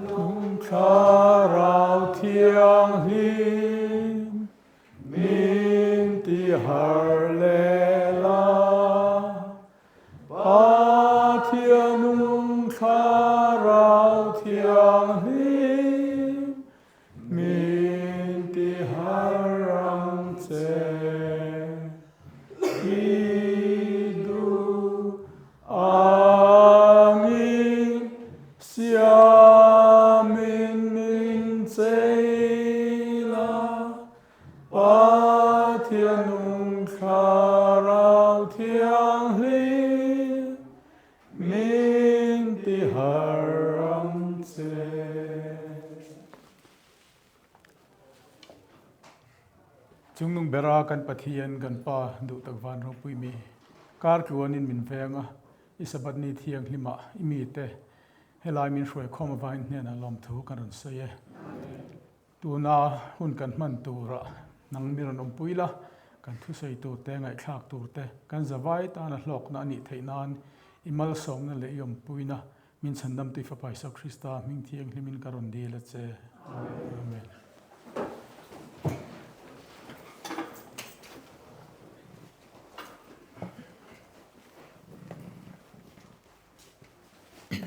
Nung Thlarau Thianghlim min ti har leh la, Pathian Nung Thlarau Thianghlim Min ti har ang che i duh angin siamin min chei la, Pathian nung Thlarau Thianghlim Min ti har ang che. Chungnung bera kan Pathian kan Pa duh tak van ropui mi kar tluanin min veng a, i Sabbath ni thianghlimah i mite helai min hruai khawm avangin hnenah lawmthu kan rawn sawi e. Tuna hun kan hman turah nang mi rawn awmpui la, kan thusawi tur te, ngaihthlak tur te, kan zavai tana hlawkna a nih theih nan i malsawmna leh i awmpuina min chhandamtu i Fapa Isua Krista hming thianghlimin ka rawn dil a che. Amen.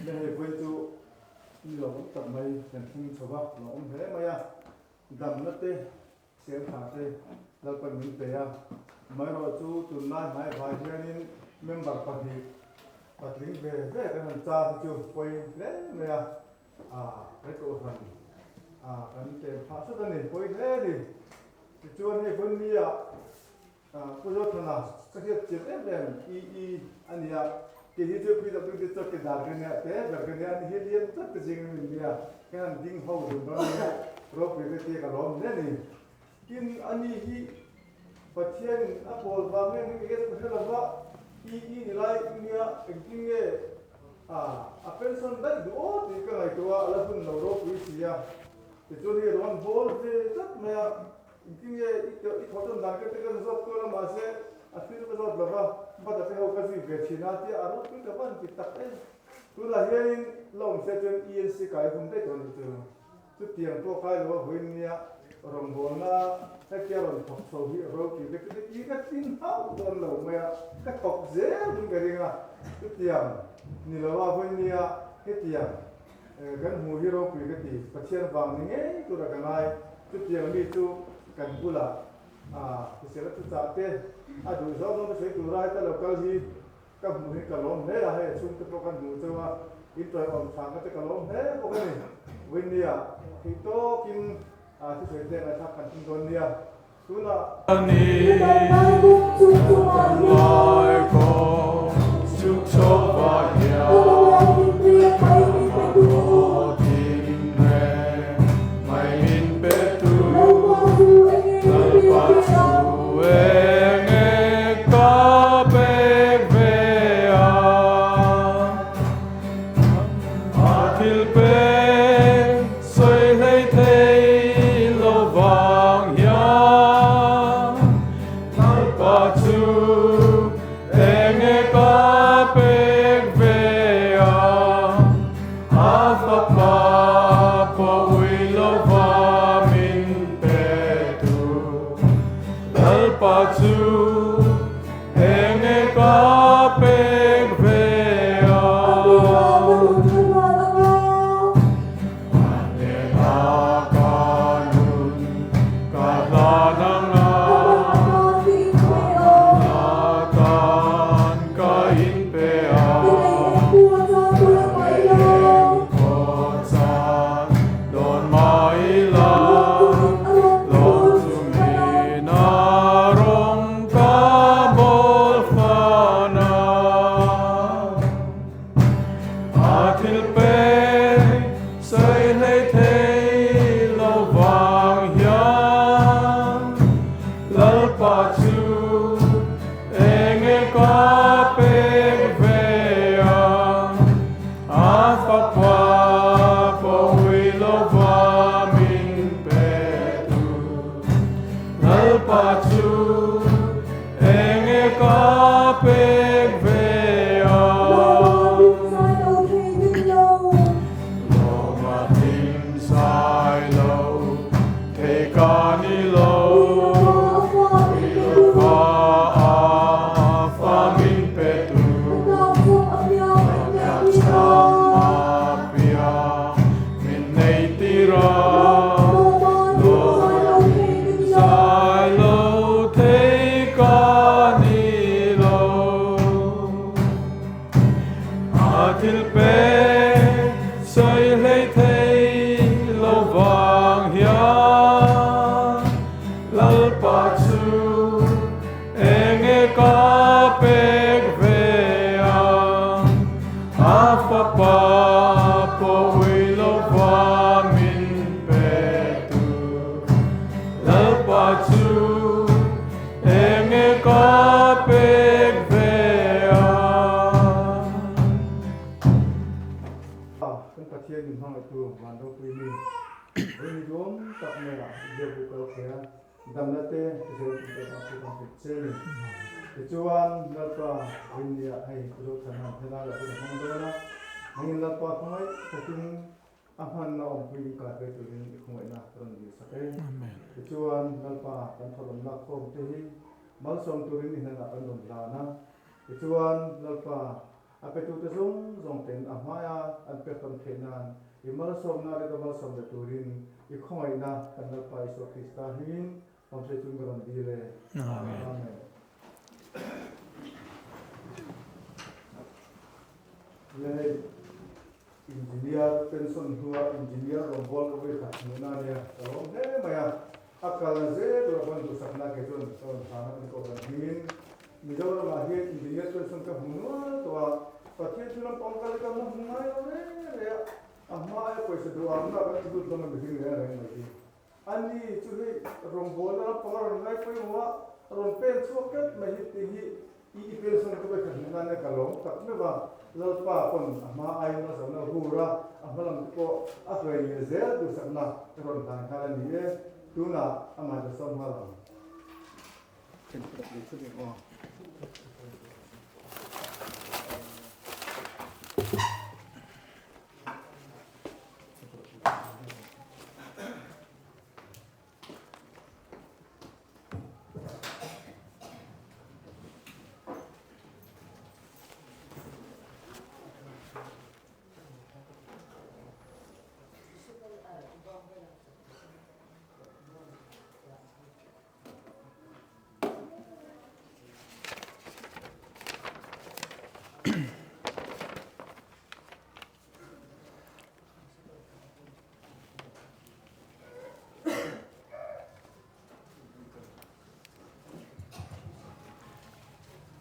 Le hei vawi chu ni lo awm tak mai kan thleng chho va, lo awm hle mai a, damna te, sertha te Lalpan min pe a, amaherawh chu tunlai hmai vai hianin member pahnih patling ve ve kan han char hi chu pawi hle mai a, ah kan kohhran ah kan tlem phah hret a ni, pawi hle a ni. Tichuan hei vawi nia Pu Zothana, ka hriat chian em em EE a nia, kei hi chu PWD chuan ke dar ka nia, te ber ka nia, ani hi lian tak te zing min nia, ka han ding ho dun dawn a nia, ropui ka tia ka lawm hle a ni. Tin, ani hi Pathianin a pawl vang nge nge ka hre lova, EE ni lai nia engtin nge a pension daih duh aw tih ka ngaihtuah a, a la hun lo ropui si a, tichuan hei rawn bawl ve tlat mai a. Engtin nge i thaw tawn dan ka ti ka zawt kual a mahse a thil ka zawt lova but a te ho ka zui ve thin a tia a ropui ta van ti tak e. Tunah hianin la awm se chuan ENC kai hun daih tawh a nih chu. Chutiang pawh kai lo a vawiin nia rawngbawlna hetia rawn thawk chho hi ropui ka ti te ki ka tin hauh dawn lo mai a, ka thawk zel dun ka ring a. Chutiang ni lo a vawiin nia hetiang Kan hmu hi ropui ka ti, Pathian vang ni ngei tura ka ngai. Chutiang mi chu kan bulah hrisel a thuchah te, a duh zawng zawng te sawi tura heta lo kal hi ka hmuh hi ka lawm hle a, hei a chhungte pawh kan hmuh chauh a, in tawiawm tha ka te ka lawm hle bawk a ni. Winnie-a theih tawkin thusawi te ngaihthlak kan tum dawn nia. Tunah. Sawi hlei thei lo vang hian Lalpa chu enge ka pek ve hmangaihtu van ropui mi, vawi ni duam tak maiah i biakbu kal thei a, damna te hrisel tum pek ang chu kan hrilh che ni. Tichuan, Lalpa vawinia hei Pu Zothana'n helaiah hun a hmang dawn a, nangin Lalpa khawngaih takin a hmanna awmpui inkai ve turin i khawngaihna ka rawn dil sak e. Tichuan, Lalpa kan thawhlawm lak khawm te hi malsawm turin i hnenah kan rawn hlan a. Tichuan, Lalpa A petute zawng zawng ten a hmaia an pek tam theih nan i malsawmna leh ka malsawm leh turin i khawngaihna kan Lalpa Isua Krista hmingin awmsei chun ka rawn dil e. Amen. Nia hei Engineer pension hnua Engineer rawngbâwl ka vawi khat hmuhna a nia, ka lawm hle mai a. A kalna zel tura pawn duhsakna kei chuan ka rawn hlan a kan kohhran hmingin Mizoramah hian Engineer pension ka hmu nual tawh a, Pathian thu lampang kal hi ka hmu hmu ngai lo reng reng a, a hma aia pawisa duhamna kan ti lut hlawm a mihring reng reng mai hi. Ani chu hei rawngbawlna lampang a rawn ngai pawimawh a, a rawn pen chhuak tlat mai hi tih hi i i pension ka vekhat hmuh nan nia ka lawm tak meuh a, Lalpa pawn a hma aiin malsawmna a hur a, a hma lam te pawh a hruai ngil zel duhsakna ka rawn hlan nghal a ni e, tunah amah la sawm nghal ang.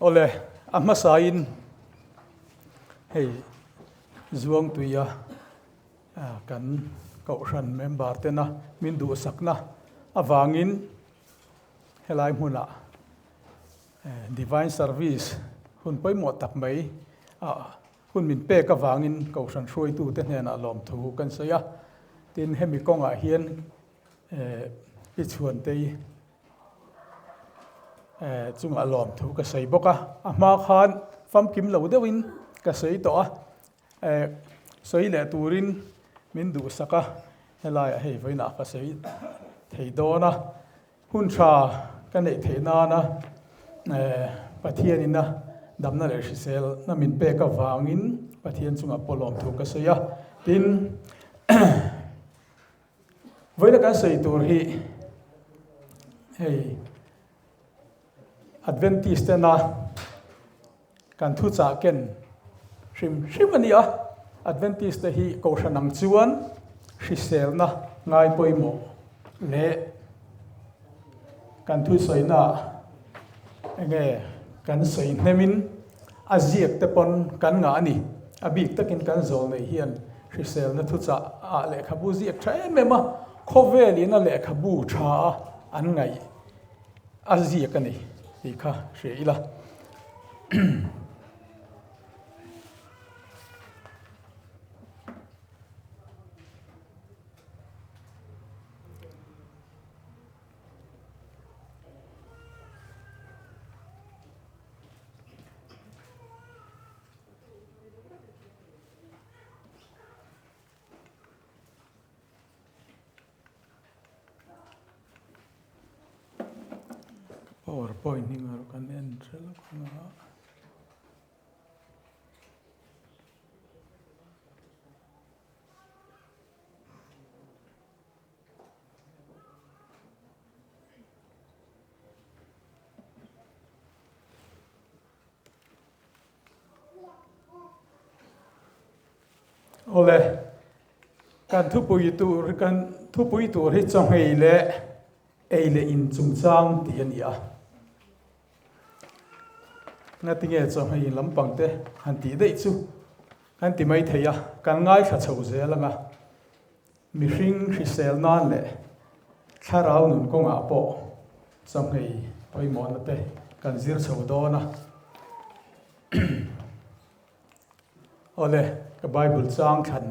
Awle, a hmasain hei Zuangtuia kan kohhran member tena min duhsakna avangin helai hmunah Divine Service hun pawimawh tak mai a hun min pek avangin Kohhran hruaitute hnenah lawmthu kan sawi a. Tin, hemi kawngah hian Pi Chhuantei chungah lawmthu ka sawi bawk a. A hma khan famkim lo deuhin ka sawi tawh a, sawi leh turin min duhsak a, helaiah hei vawiinah ka sawi thei dawn a. Hun tha ka neih theih nana Pathianina damna leh hriselna min pek avangin Pathian chungah pawh lawmthu ka sawi a. Tin, vawiina kan sawi tur hi hei Adventist tena kan thuchah ken hrim hrim a ni a. Adventist te hi Kohhran ang chuan hriselna ngai pawimawh leh kan thusawina enge kan sawi hnemin a ziak te pawn kan ngah a ni. A bik takin kan zawl nei hian hriselna thuchah ah lehkhabu ziak tha em em a, khawvelin a lehkhabu tha a an ngaih a ziak a ni tih kha hria ila. Power point hi ngar kan en ṭha lawk ang a. Awle, kan thupui tur kan thupui tur hi chawhmei leh ei leh in chungchang tih a ni a. Ngatinge chawhmei lampang te han tih daih chu kan ti mai thei a, kan ngaithla chho zel ang a. Mihring hrisel nan leh thlarau nun kawngah pawh chawhmei pawimawhna te kan zir chho dawn a. Awle, ka Bible chang thlan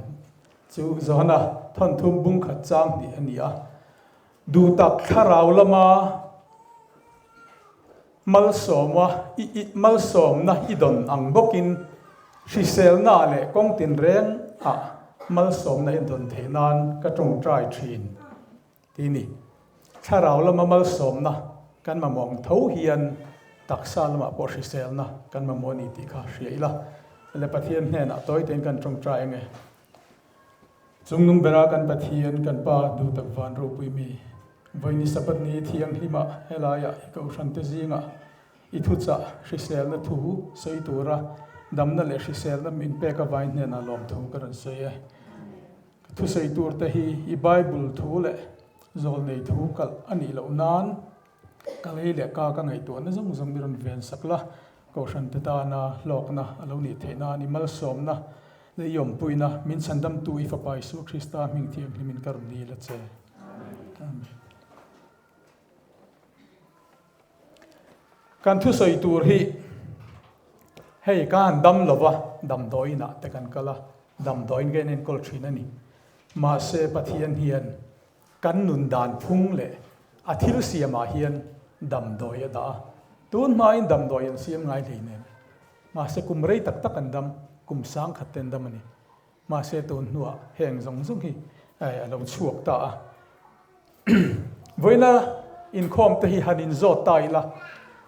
Chu Johana thawnthum bung khat chang hnih a ni a. Duhtak thlarau lama malsawma i i malsawmna i dawn ang bawkin hriselna leh kawng tinreng ah malsawmna i dawn theih nan ka tawngtai thin ti ni. Thlarau lama malsawmna kan mamawh ang tho hian taksa lamah pawh hriselna kan mamawh a ni tih kha hria ila. Le Pathian hnenah tawi tein kan tawngtai ange. Chungnung bera kan Pathian, kan Pa duhtak van ropui mi, vawi ni Sabbath ni thianghlima helaiah i kohhrante zingah i thuchah hriselna thu sawi tura damna leh hriselna min pek avain hnenah lawmthu ka rawn sawi e. Ka thusawi turte hi i Bible thu leh zawlnei thu kalh a nih loh nan ka lei leh ka ka ngaihtuahna zawng zawng mi rawn ven sak la, kohhrante tana hlawkna a lo nih theih nan i malsawmna leh i awmpuina min chhandamtu i Fapa Isua Krista hming thianghlimin ka rawn dil a che. Amen. Kan thusawi tur hi hei ka han dam lova damdawiinah te kan kal a, damdawiin ka inenkawl thin a ni. Mahse Pathian hian Kan nun dan phung leh a thil siamah hian damdawi a dah a, tun hmain damdawi an siam ngai hleinem. Mahse kum rei tak tak an dam, kum sangkhat te an dam a ni. Mahse tun hnuah heng zawng zawng hi a lo chhuak ta a. Vawiina inkhawm te hi han inzawt ta ila,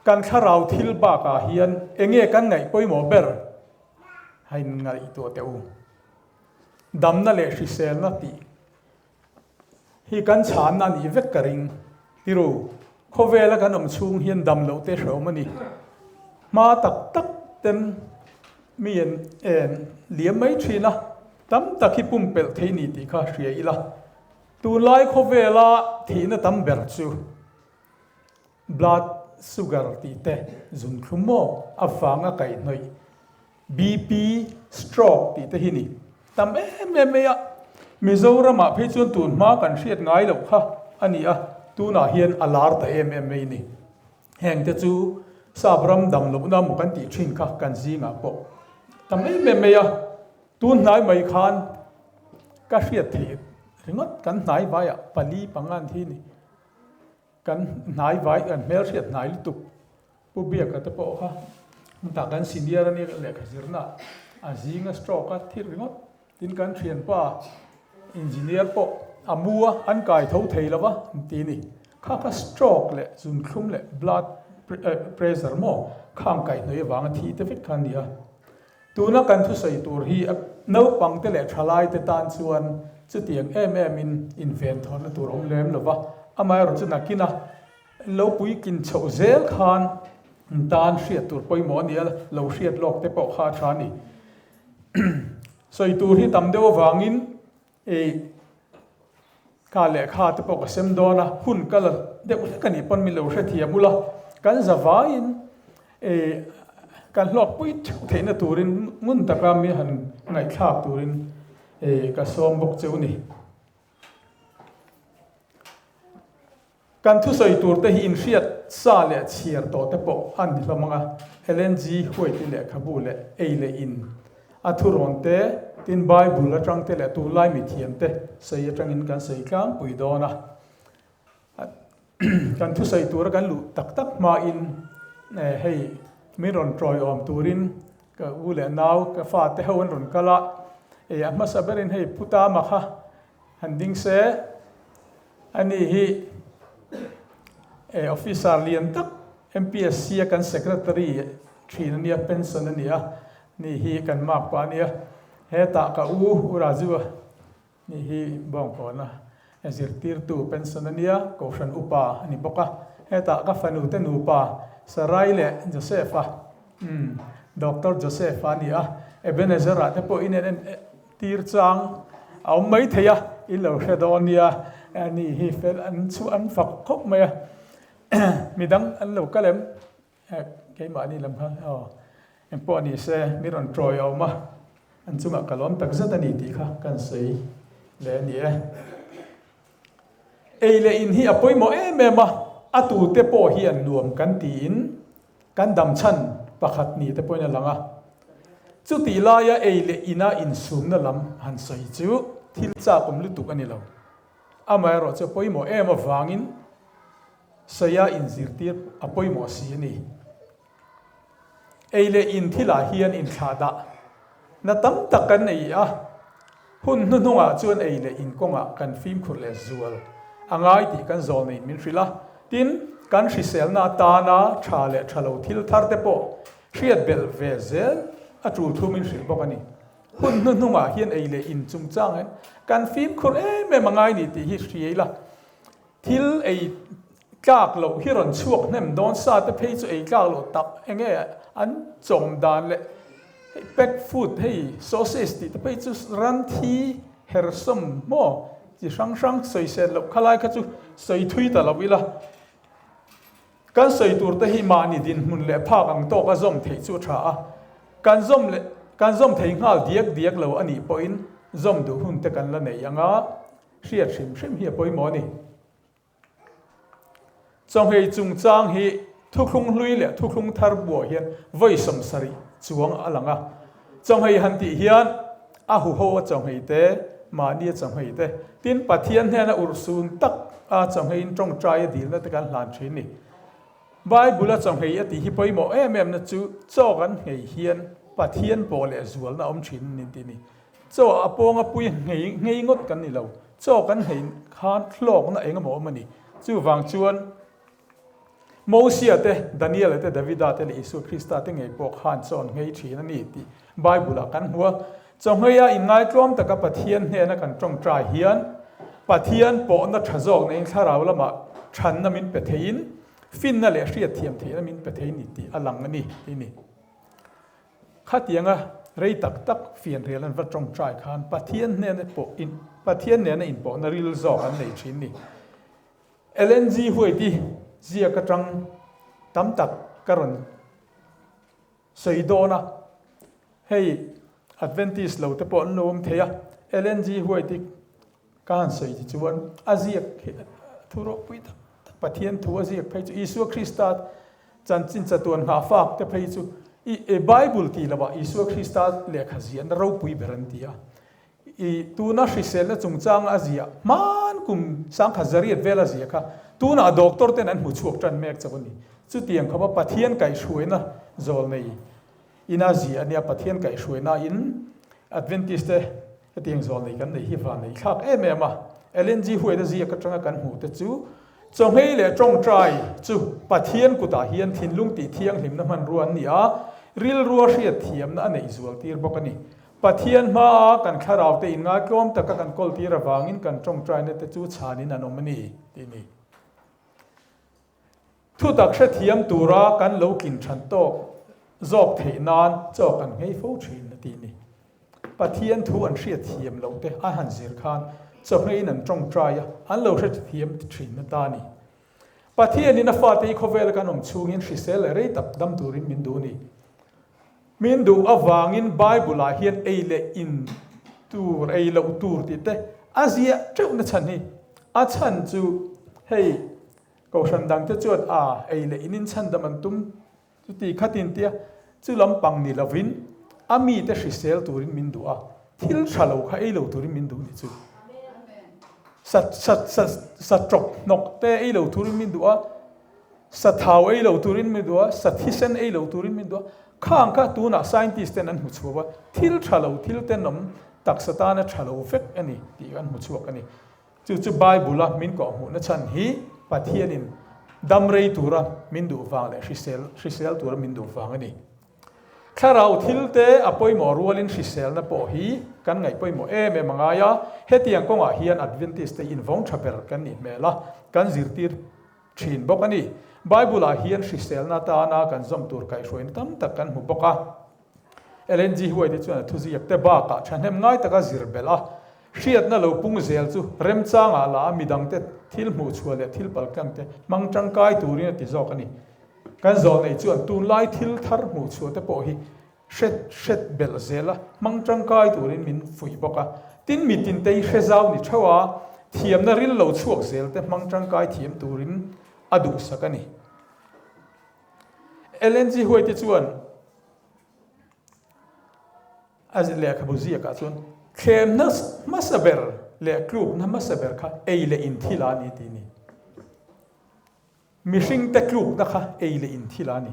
kan thlarau thil bakah hian enge kan ngaih pawimawh ber? A inngaihtuah teh u. Damna leh hriselna tih Hi kan chhanna a nih vek ka ring. Tiru, khawvela kan awm chhung hian dam loh te hreawm a ni. Hma tak tak ten mi en en liam mai thin a, tam tak hi pumpelh thei ni tih kha hria ila. Tunlai khawvela thihna tam ber chu blood sugar tih te zunthlum maw avanga kaihhnawih BP, stroke tih te hi ni tam em em mai a, Mizoramah phei chuan tun hma kan hriat ngai loh kha a ni a, tunah hian a lar ta em em mai ni. Heng te chu sap ram dam lohna maw kan tih thin kha kan zingah pawh tam em em mai a, tun hnai mai khan ka hriat theih ringawt kan hnai vaiah pali pangan hi ni. Kan hnai vai, kan hmelhriat hnai lutuk Pu Biaka te pawh kha hmutah kan senior a nia lehkha zirna a zinga stroke a thil ringawt. Tin kan thianpa engineer pawh a mu a, an kai tho thei lo va an ti a ni. Kha kha stroke leh zunthlum leh blood pressure maw khang kaihhnawih avanga thi te vek kha a ni a. Tuna kan thusawi tur hi naupangte leh thalaite tan chuan chutiang em emin inventhawrna tur a awm lem lo va, amaherawhchu chu nakina lo puitlin chhoh zel khan tan hriat tur pawimawh a ni a, lo hriat lawk te pawh kha a tha a ni. Sawi tur hi tam deuh avangin Ei, ka lehkha te pawh ka sem dawn a, hun ka la deuh hlek a nih pawn min lo hrethiam ula, kan zavaiin ei kan hlawkpui theuh theihna turin ngun taka mi han ngaihthlak turin ei ka sawm bawk cheu ni. Kan thusawi tur te hi inhriat sa leh chhiar tawh te pawh a ni hlawm ang a, Ellen G. White-i lehkhabu leh ei leh in a thurawn te, tin Bible atang te leh tunlai mithiam te sawi atangin kan sawi tlangpui dawn a. Kan thusawi tura kan luh tak tak hmain hei min rawn tawiawm turin ka u leh nau ka fate ho an rawn kal a, a hmasa berin hei Pu Tama kha han ding se. Ani hi officer lian tak MPSC a kan secretary thin a nia, pension a ni a, ni hi kan mark pah a nia. Hetah ka u, U Raju a ni hi Bawngkawna zirtirtu pension a nia, Kohhran upa a ni bawk a. Hetah ka fanu te nupa Sarai leh Joseph a, umm Doctor Joseph a ni a, Ebenezer ah te pawh in en Tir chang a awm mai thei a, i lo hre dawn nia, ani hi fel an chhuah an fak khawp mai a, midang an lo kal em? Keimahni lam kha aw engpawh ni se mi rawn tawi a awm a, an chungah ka lawm tak zet a ni tih kha kan sawi leh a ni e. Ei leh in hi a pawimawh em em a, a tute pawh hian nuam kan tiin Kan dam chhan pakhat ni te pawhin a lang a. Chutih laia ei leh ina insumna lam han sawi chu. thil chak awm lutuk a ni lo. Amaherawhchu a pawimawh em avangin saia inzirtir a pawimawh si a ni. Ei leh in thilah hian inthlahdah na tam tak kan nei a, hun hnuhnungah chuan ei leh in kawngah kan fimkhur leh zual a ngai tih kan zawl neiin min hrilh a. Tin, kan hriselna atana tha leh tha lo thil thar te pawh hriat belh ve zel a tul thu min hrilh bawk a ni. Hun hnuhnungah hian ei leh in chungchang hian kan fimkhur em em a ngai ni tih hi hria ila. Thil ei tlak loh hi rawn chhuak hnem dawn sa te phei chu ei tlak loh tak eng nge an chawm dan leh hei pack food hei sausage tih te phei chu ran thi hersawm maw chi hrang hrang sawisel loh khalai kha chu sawi thui ta lo ila. Kan sawi tur te hi mahni dinhmun leh phak ang tawk a zawm theih chu a tha a, kan zawm leh kan zawm thei nghal diak diak lo a nih pawhin zawm duh hun te kan la nei ang a, hriat hrim hrim hi a pawimawh a ni. Chawnghei chungchang hi thuthlung hlui leh thuthlung thar buah hian vawi 70 chuang a lang a, chawnghei han tih hian a huho a chawnghei te, mahni a chawnghei te, tin Pathian hnena urhsun tak a chawngheiin tawngtai a dilna te kan hlan thin ni. Bible a chawnghei a tih hi pawimawh em em na chu chaw kan nghei hian Pathian pawh leh zualna a awm thin a ni tih ni. Chaw a pawnga pui nghei nghei ngawt kan ni lo, chaw kan nghei khan hlawkna eng emaw awm a ni. Chuvang chuan Mosia te, Daniela te, Davida te leh Isua Krista te ngei pawh khan chaw an nghei thin a ni tih Bible-ah kan hmu a. Chaw ngheia inngaitlawm taka Pathian hnena kan tawngtai hian Pathian pawhna tha zawk neiin thlarau lamah thanna min pe theiin finna leh hriatthiam theihna min pe thei ni tih a lang a ni tih a ni. Khatianga rei tak tak fianrial an va tawngtai khan Pathian hnena pawh in Pathian nena inpawhna ril zawk an nei thin ni. Ellen G. White-i ziak atang tam tak ka rawn sawi dawn a, hei Adventist lo te pawh an lo awm thei a, Ellen G. White-i ka han sawi ti chuan a ziak hi thu ropui tak tak Pathian thu a ziak phei chu Isua Krista chanchin chatuan nghahfak te phei chu i Bible tih lovah Isua Krista lehkha ziahna ropui ber an ti a. I tuna hriselna chungchanga a ziah hman kum sangkhat zariat vel a ziah kha tunah doctor ten an hmu chhuak tan mek chauh a ni. Chutiang khawpa Pathian kaihhruaina zawl nei in a ziah a nia, Pathian kaihhruaina in Adventist te hetiang zawl nei kan nei hi van nei thlak em em a. Ellen G. White a ziak atanga kan hmuh te chu Chawhmei leh tawngtai chu Pathian kutah hian thinlung tih thianghlimna hmanrua an ni a, rilrua hriatthiamna a neih zual tir bawk a ni. Pathian hmaa kan thlarau te inngatlawm taka kan kawl tir avangin kan tawngtaina te chu chhanin an awm a ni, tih a ni. Thutak hrethiam tura kan lo tlin than tawk zawk theih nan chaw kan nghei fo thin a tih a ni. Pathian thu an hriatthiam loh te an han zir khan chawhmeiin an tawngtai a, an lo hrethiam thin na ta a ni. Pathianin a fate hi khawvela kan awm chhungin hrisel leh rei tak dam turin min duh a ni. Min duh avangin Bible-ah hian ei leh in tur, ei loh tur tih te a ziah teuh na chhan hi. A chhan chu hei Kohhran dangte chuan a ei leh in in chhandam an tum chuti khatin tia chu lampang ni lovin a mite hrisel turin min duh a, thil tha lo kha ei lo turin min duh ni chu. Sa sa sa sa tawp hnawk te ei lo turin min duh a. Sa thau ei lo turin min duh a, sa thisen ei lo turin min duh a. Khang kha tunah scientist ten an hmu chhuak a, thil tha lo, thil tenawm, taksa tana tha lo vek a ni tih an hmu chhuak a ni. Chu chu Bible a min kawhhmuhna chhan hi Pathianin dam rei tura min duh vang leh hrisel hrisel tura min duh vang a ni. Thlarau thil te a pawimawh rualin hriselna pawh hi kan ngaih pawimawh em em a ngai a, hetiang kawngah hian Adventist te invawng tha ber kan nih hmel a, kan zirtir thin bawk a ni. Bible-ah hian hriselna atana kan zawm tur kaihhruaina tam tak kan hmu bawk a. Ellen G. White-i chuan a thuziak te bakah thahnem ngai taka zir belh a, hriatna lo pung zel chu remchangah la a midangte thil hmuhchhuah leh thil paltlangte hmang tangkai turin a ti zawk a ni. Kan zawhneih chuan tunlai thil thar hmuhchhuah te pawh hi Hret hret belh zel a, hmang tangkai turin min fuih bawk a. Tin, mi tinte hi hre zau ni theuh a, thiamna ril lo chhuak zel te hmang tangkai thiam turin a duhsak a ni. Ellen G. White chuan a lehkhabu ziakah chuan. Thlemna hmasa ber leh tlukna hmasa ber kha ei leh in thil a ni tih a ni. Mihringte tlukna kha ei leh in thil a ni.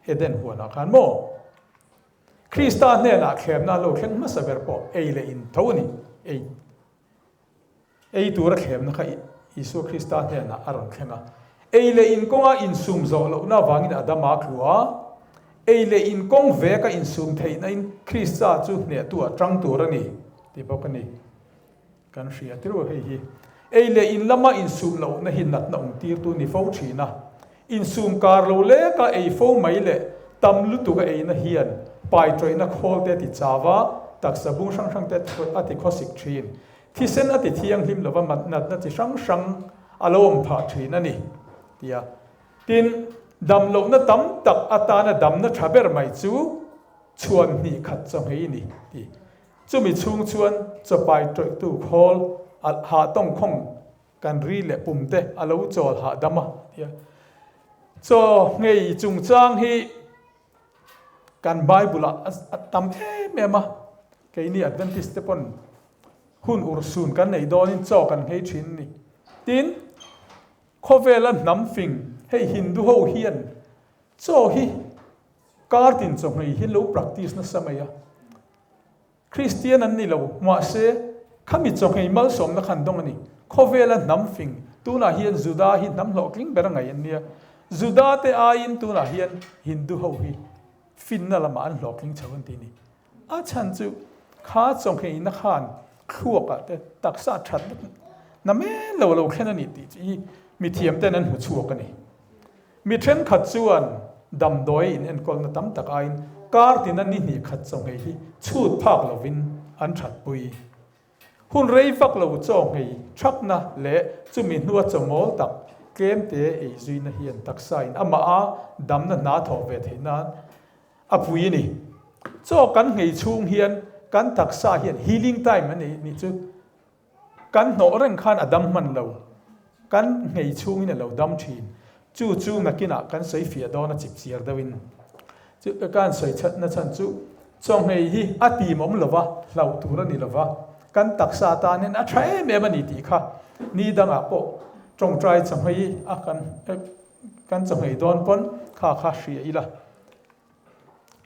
Eden huanah khan maw? Krista hnenah thlemna lo thleng hmasa ber pawh ei leh in tho a ni. Ei ei tura thlemna kha Isua Krista hnenah a rawn thleng a. Ei leh in kawnga insum zawh lohna avangin Adama a tlu a. Ei leh in kawng veka insum theihna in Krista chu hnehtu a tang tur a ni tih bawk a ni. Kan hria tirh hei hi. Ei leh in lama insum lohna hi natna awm tirtu ni fo thin a. Insum kar lo leka ei fo mai leh tam lutuk a eina hian pai tawihna khawl te a ti chau a, taksa bung hrang hrang te a ti khawsik thin. Thisen a ti thianghlim lova natna chi hrang hrang a lo awm phah thin a ni, tia. Tin, dam lohna tam tak atana damna tha ber mai chu chhuan hnih khat chawhmei a ni, ti. Chumi chhung chuan chawpai tawihtu khawl a hah tawngkhawng kan ri leh pum te a lo chawl hahdam a tia. Chaw nghei chungchang hi kan Bible ah a tam em em a, keini Adventist te pawn hun urhsun kan neih dawnin chaw kan nghei thin a ni. Tin, khawvela hnam fing hei Hindu ho hian chaw hi kar tin chaw nghei hi lo practice nasa mai a. Kristian an ni lo, mahse, khami chawhmei malsawmna kha an dawng a ni. Khawvela hnam fing, tunah hian Juda hi hnam hlawhtling ber a ngaih an nia. Juda te aiin tunah hian Hindu ho hi finna lamah an hlawhtling chho an ti a ni. A chhan chu kha chawhmeina khan thluakah te taksa thatna na men lo lo thlen a ni tih hi mithiam ten an hmu chhuak a ni. Mi thenkhat chuan damdawi in enkawlna tam tak aiin kar tina ni hnih khat chawnghei hi chhut phak lovin an thatpui. Hun rei vak lo chawnghei thakna leh chumi hnua chawmawl tak tlemte ei zuina hian taksa in amah a damna hna thawh ve theih nan a pui a ni. Chaw kan nghei chhung hian kan taksa hian healing time a nei nih chu Kan hnawh reng khan a dam hman lo. Kan nghei chhungin a lo dam thin. Chu chu nakinah kan sawi fiah dawn a chipchiar deuhin. Chu kan sawi chhatna chhan chu chawnghei hi a timawm lo va, hlauh tur a ni lo va, kan taksa tan hian a tha em em a ni tih kha ni dangah pawh tawngtai chawnghei a kan kan chawnghei dawn pawn kha kha hria ila.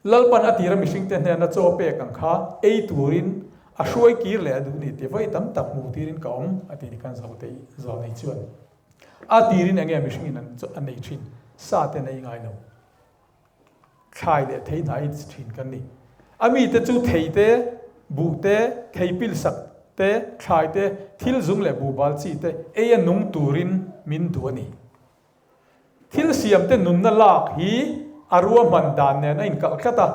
Lalpan a tira mihringte hnena chaw pek ang kha ei turin a hruai kir leh a duh ni ti vawi tam tak hmuh tirin ka awm a ti ni khan Zote Zawnei chuan a tirin enge mihringin an a nei thin sa ten a ei ngai lo thlai leh thei hna ei thin kan ni a mite chu thei te buh te thei pil sak te thlai te thil zung leh buhbal chi te ei a nung turin min duh a ni. Thil siamte nunna lak hi a ruahman dan nen a inkalh tlat a,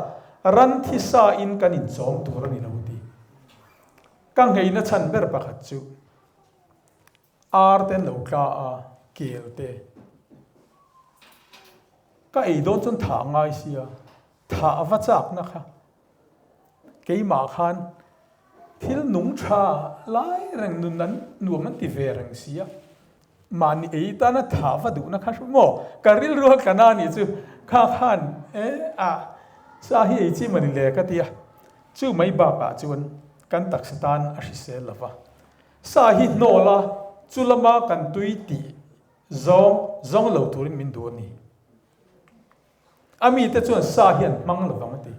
ran thi sa in kan inchawm tur a ni lo ti. Ka ngheina chhan ber pakhat chu ar te an lo tla a, kel te. Ka ei dawn chuan thah ngai sia, thah va chakna kha keimah khan thil nung tha lai reng nun an nuam an ti ve reng sia. Mahni ei tana tha va duhna kha hru maw? Ka rilru a tla na nih chu kha khan e a sa hi ei chi mawni le ka ti a, chu mai bakah chuan kan taksa tan a hrisel lo va. Sa hi hnawl a, chu lama kan tui tih zawng zawng lo turin min duh a ni. A mite chuan sa hi an hmang lo vang a ti.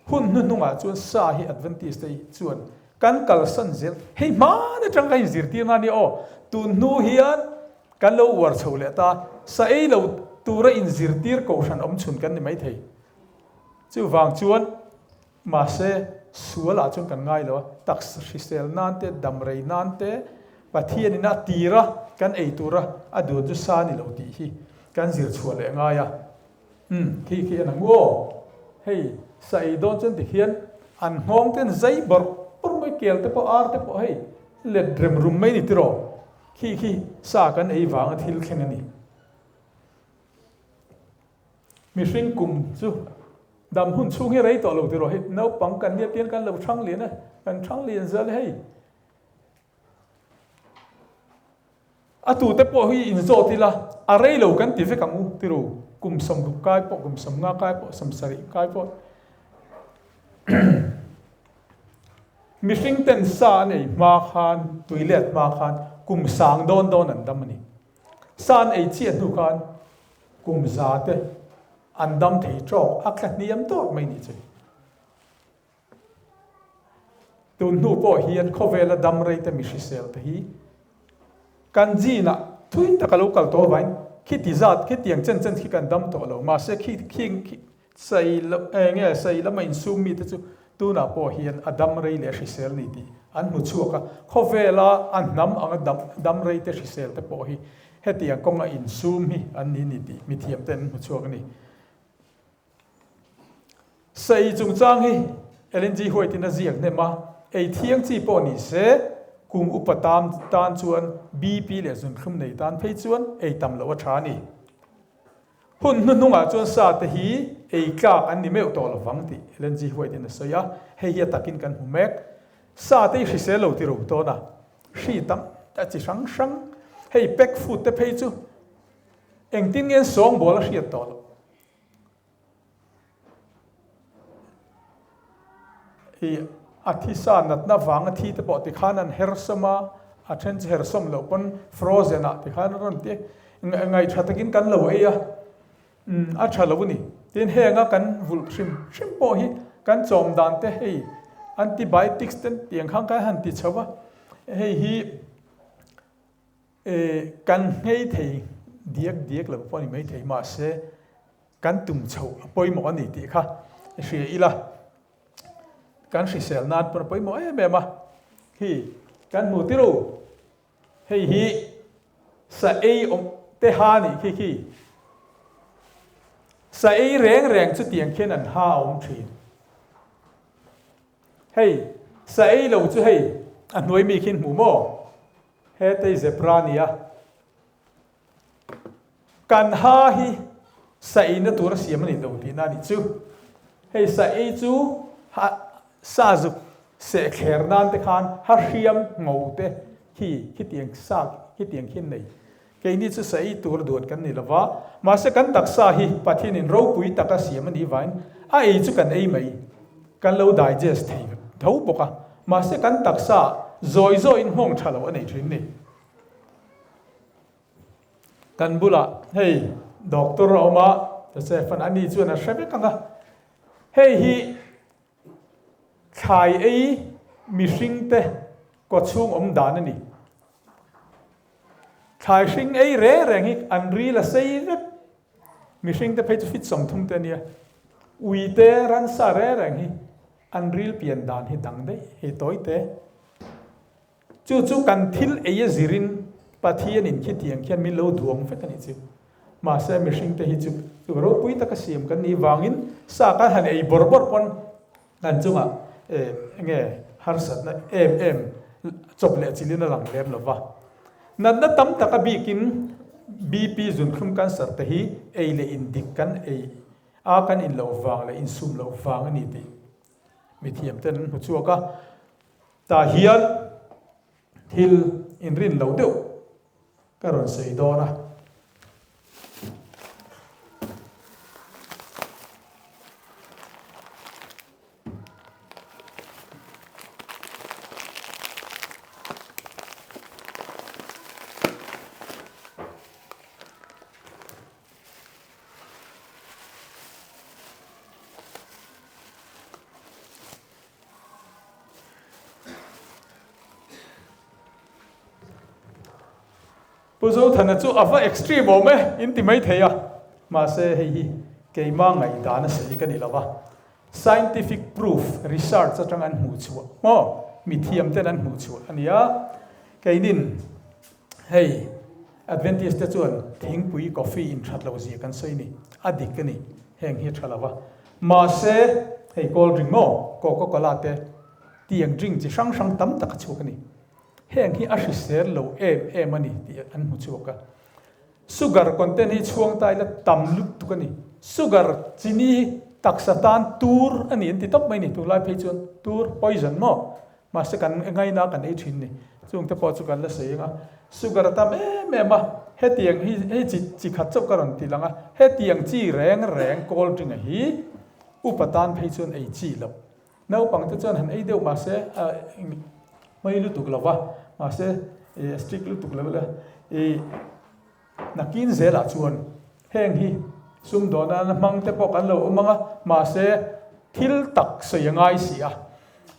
Hun hnuhnungah chuan sa hi Adventist te chuan kan kalsan zel. Hei hman atang ka inzirtir na nia aw. Tun hnu hian kan lo uar chho leh ta. Sa ei lo tura inzirtir kohhran awm chhun kan ni maithei. Chuvang chuan Mahse, sualah chuan kan ngai lo a, taksa hrisel nan te, damrei nan te, Pathianin a tira kan ei tura a duan chu sa ni lo tih hi kan zir chhuah leh ngai a. Umm, khi khi an ang u aw. Hei, sa ei dawn chuan tikhian an nghawng ten zai bawrh bawrh mai, kel te pawh, ar te pawh hei let rem rum mai ni tiraw? Khi khi sa kan ei vanga thil thleng a ni. Mihring kum chu dam hun chhung hi rei tawh lo tiraw hei naupang kan nia pian kan lo thang lian a kan thang lian zel hei a tute pawh hi inzawt ila a rei lo kan ti vek ang u tiru kum 60 kai pawh kum 50 kai pawh 70 kai pawh. Mihring ten sa an ei hma khan, tui let hma khan kum sang dawn dawn an dam a ni. Sa an ei chiah hnu khan kum za te an dam thei tawk, a thla hniam tawk mai ni chu. Tun hnu pawh hian khawvela dam rei te mi hrisel te hi kan gene ah thui tak a lo kal tawh avangin khiti zat khitiang chen chen khi kan dam tawh lo. Mahse khi khing khi sai eng nge sai lama insum mi te chu tunah pawh hian a dam rei leh hrisel ni tih an hmu chhuak a. Khawvela a hnam anga dam dam rei te hrisel te pawh hi hetiang kawnga insum hi an ni ni tih mithiam ten an hmu chhuak a ni. Sei chungchang hi Ellen G. White-in a ziak hnem a, ei thiang chi pawh ni se, kum upa tan tan chuan BP leh zunthlum nei tan phei chuan ei tam loh a tha a ni. Hun hnuhnungah chuan sa te hi ei tlak an ni meuh tawh lovang tih Ellen G. White-in a sawi a, hei hi a takin kan hmu mek. Sa te hi hrisel lo ti ro tawn a, hri tam ta chi hrang hrang, hei pack food te phei chu engtin nge an sawngbawl a hriat tawh loh. I a thisa natna vanga thi te pawh tikhan an hersawm a, a then chu hersawm loh pawn frozen ah tikhan a rawn ti ngaih tha takin kan lo ei a, umm a tha lo a ni. Tin henga kan vulh hrim hrim pawh hi kan chawm dan te hei antibiotics te tiang khan kan han ti chho a, hei hi E, kan nghei thei diak diak lo pawh a ni maithei, mahse kan tum chhoh a pawimawh a ni tih kha hria ila, kan hrisel nan pawn a pawimawh em em a. Khi kan hmu tir u, hei hi sa ei awm te ha a nih khi khi. Sa ei reng reng chutiang khian an ha a awm thin. Hei, sa ei lo chu hei a hnuai mi khi in hmu maw? Hetei zebra nia. Kan ha hi sa eina tur a siam a ni lo tihna a nih chu. Hei sa ei chu ha sa zuk seh thler nan te khan ha hriam ngo te khi khitiang sa khitiang khi an nei. Keini chu sa ei tur duan kan ni lova, mahse kan taksa hi Pathianin ropui taka siam a nih vangin a ei chu kan ei mai, kan lo digest thei tho bawk a, mahse kan taksa zawi zawiin nghawng tha lo a nei thin ni. Kan bulah hei doctor a awm a, Joseph-a'n ani chuan a hre vek ang a, hei hi thlai ei mihringte kawchhung awm dan a ni. Thlai hring ei reng reng hi an ril a sei vek. Mihring te phei chu fit 30 te a nia. Ui te, ransa reng reng hi an ril pian dan hi dang daih hei tawi te. Chu chu kan thil ei a zirin Pathianin khitiang khian min lo duang vek a nih chu. Mahse mihring te hi chu chu ropui taka siam kan nih vangin sa kan han ei bawrh bawrh pawn Kan chungah enge harsatna em em chawp leh chilhin a lang lem lo va. Natna tam tak a bikin BP zunthlum cancer te hi ei leh in dik kan ei a kan in loh vang leh insum loh vang a ni tih mithiam ten an hmu chhuak a. Tah hian thil inrin loh deuh ka rawn sawi dawn a. Pu Zothana chu a va extreme awm e, in ti mai thei a. Mahse hei hi keima ngaihdan a sawi ka ni lo va, scientific proof, research atang an hmuh chhuah maw, mithiam ten an hmuh chhuah a nia. Keinin hei Adventist te chuan thingpui, coffee in that loh zia kan sawi ni, a dik a ni, heng hi a tha lo va. Mahse hei cold drink maw, coca cola te tiang drink chi hrang hrang tam tak a chhuak a ni. Heng hi a hrisel lo em em a ni tih an hmu chhuak a. Sugar content hi chhuang ta ila tam lutuk a ni. Sugar chini hi taksa tan tur a ni an ti tawp mai a ni. Tunlai phei chuan tur, poison maw? Mahse kan ngaina kan ei thin ni. Chungte pawh chu kan la sawi ang a. Sugar a tam em em a, hetiang hi hei chi chi khat chauh ka rawn ti lang a. Hetiang chi reng reng cold drink a hi upa tan phei chuan ei chi loh. Naupang te chuan han ei deuh mahse hmei lutuk lo va, mahse strict lutuk lo ila i nakin zelah chuan heng hi sumdawn nana hmang te pawh kan lo awm ang a, mahse thil tak sawi a ngai si a,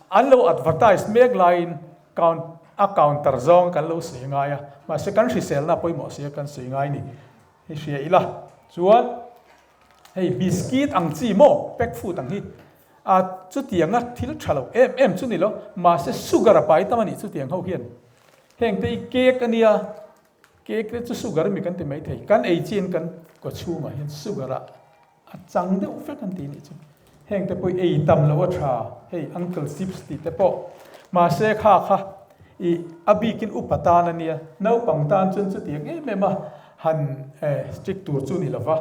an lo advertise mek laiin count a counter zawng kan lo sawi ngai a, mahse kan hriselna pawimawh sia kan sawi ngai ni hi hria ila chuan hei biscuit ang chi maw pack food ang hi a chutianga thil tha lo em em chu ni lo mahse sugar a pai tam a nih chutiang ho hian heng te hi cake a nia cake te chu sugar mi kan ti mai thei kan ei chin kan kawchhungah hian sugar a A chang deuh vek an ti nih chu. Heng te pawh i ei tam loh a tha, hei Uncle Chips tih te pawh. Mahse kha kha i a bikin upa tan a nia, naupang tan chuan chutiang em em a han strict tur chu ni lova.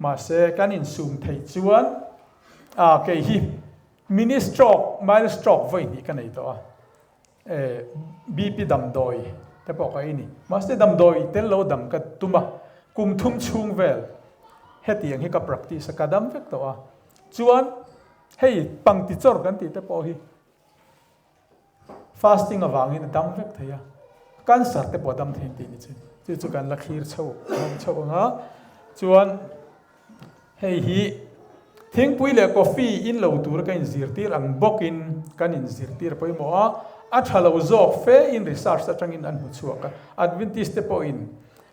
Mahse kan insum theih chuan a kei hi mini stroke, mild stroke vawi hnih ka nei tawh a. BP damdawi te pawh ka ei ni. Mahse damdawi tel lo dam ka tum a, kum thum chhung vel hetiang hi ka practice a, ka dam vek tawh a. Chuan hei pangti chawr kan tih te pawh hi fasting avangin a dam vek thei a, cancer te pawh a dam thei tih ni chu. Chu chu kan la thlir chho chho ang a, chuan Hei hi thingpui leh coffee in lo tura ka inzirtir ang bawkin kan inzirtir pawimawh a, a tha lo zawk fe in research atangin an hmu chhuak a, Adventist te pawhin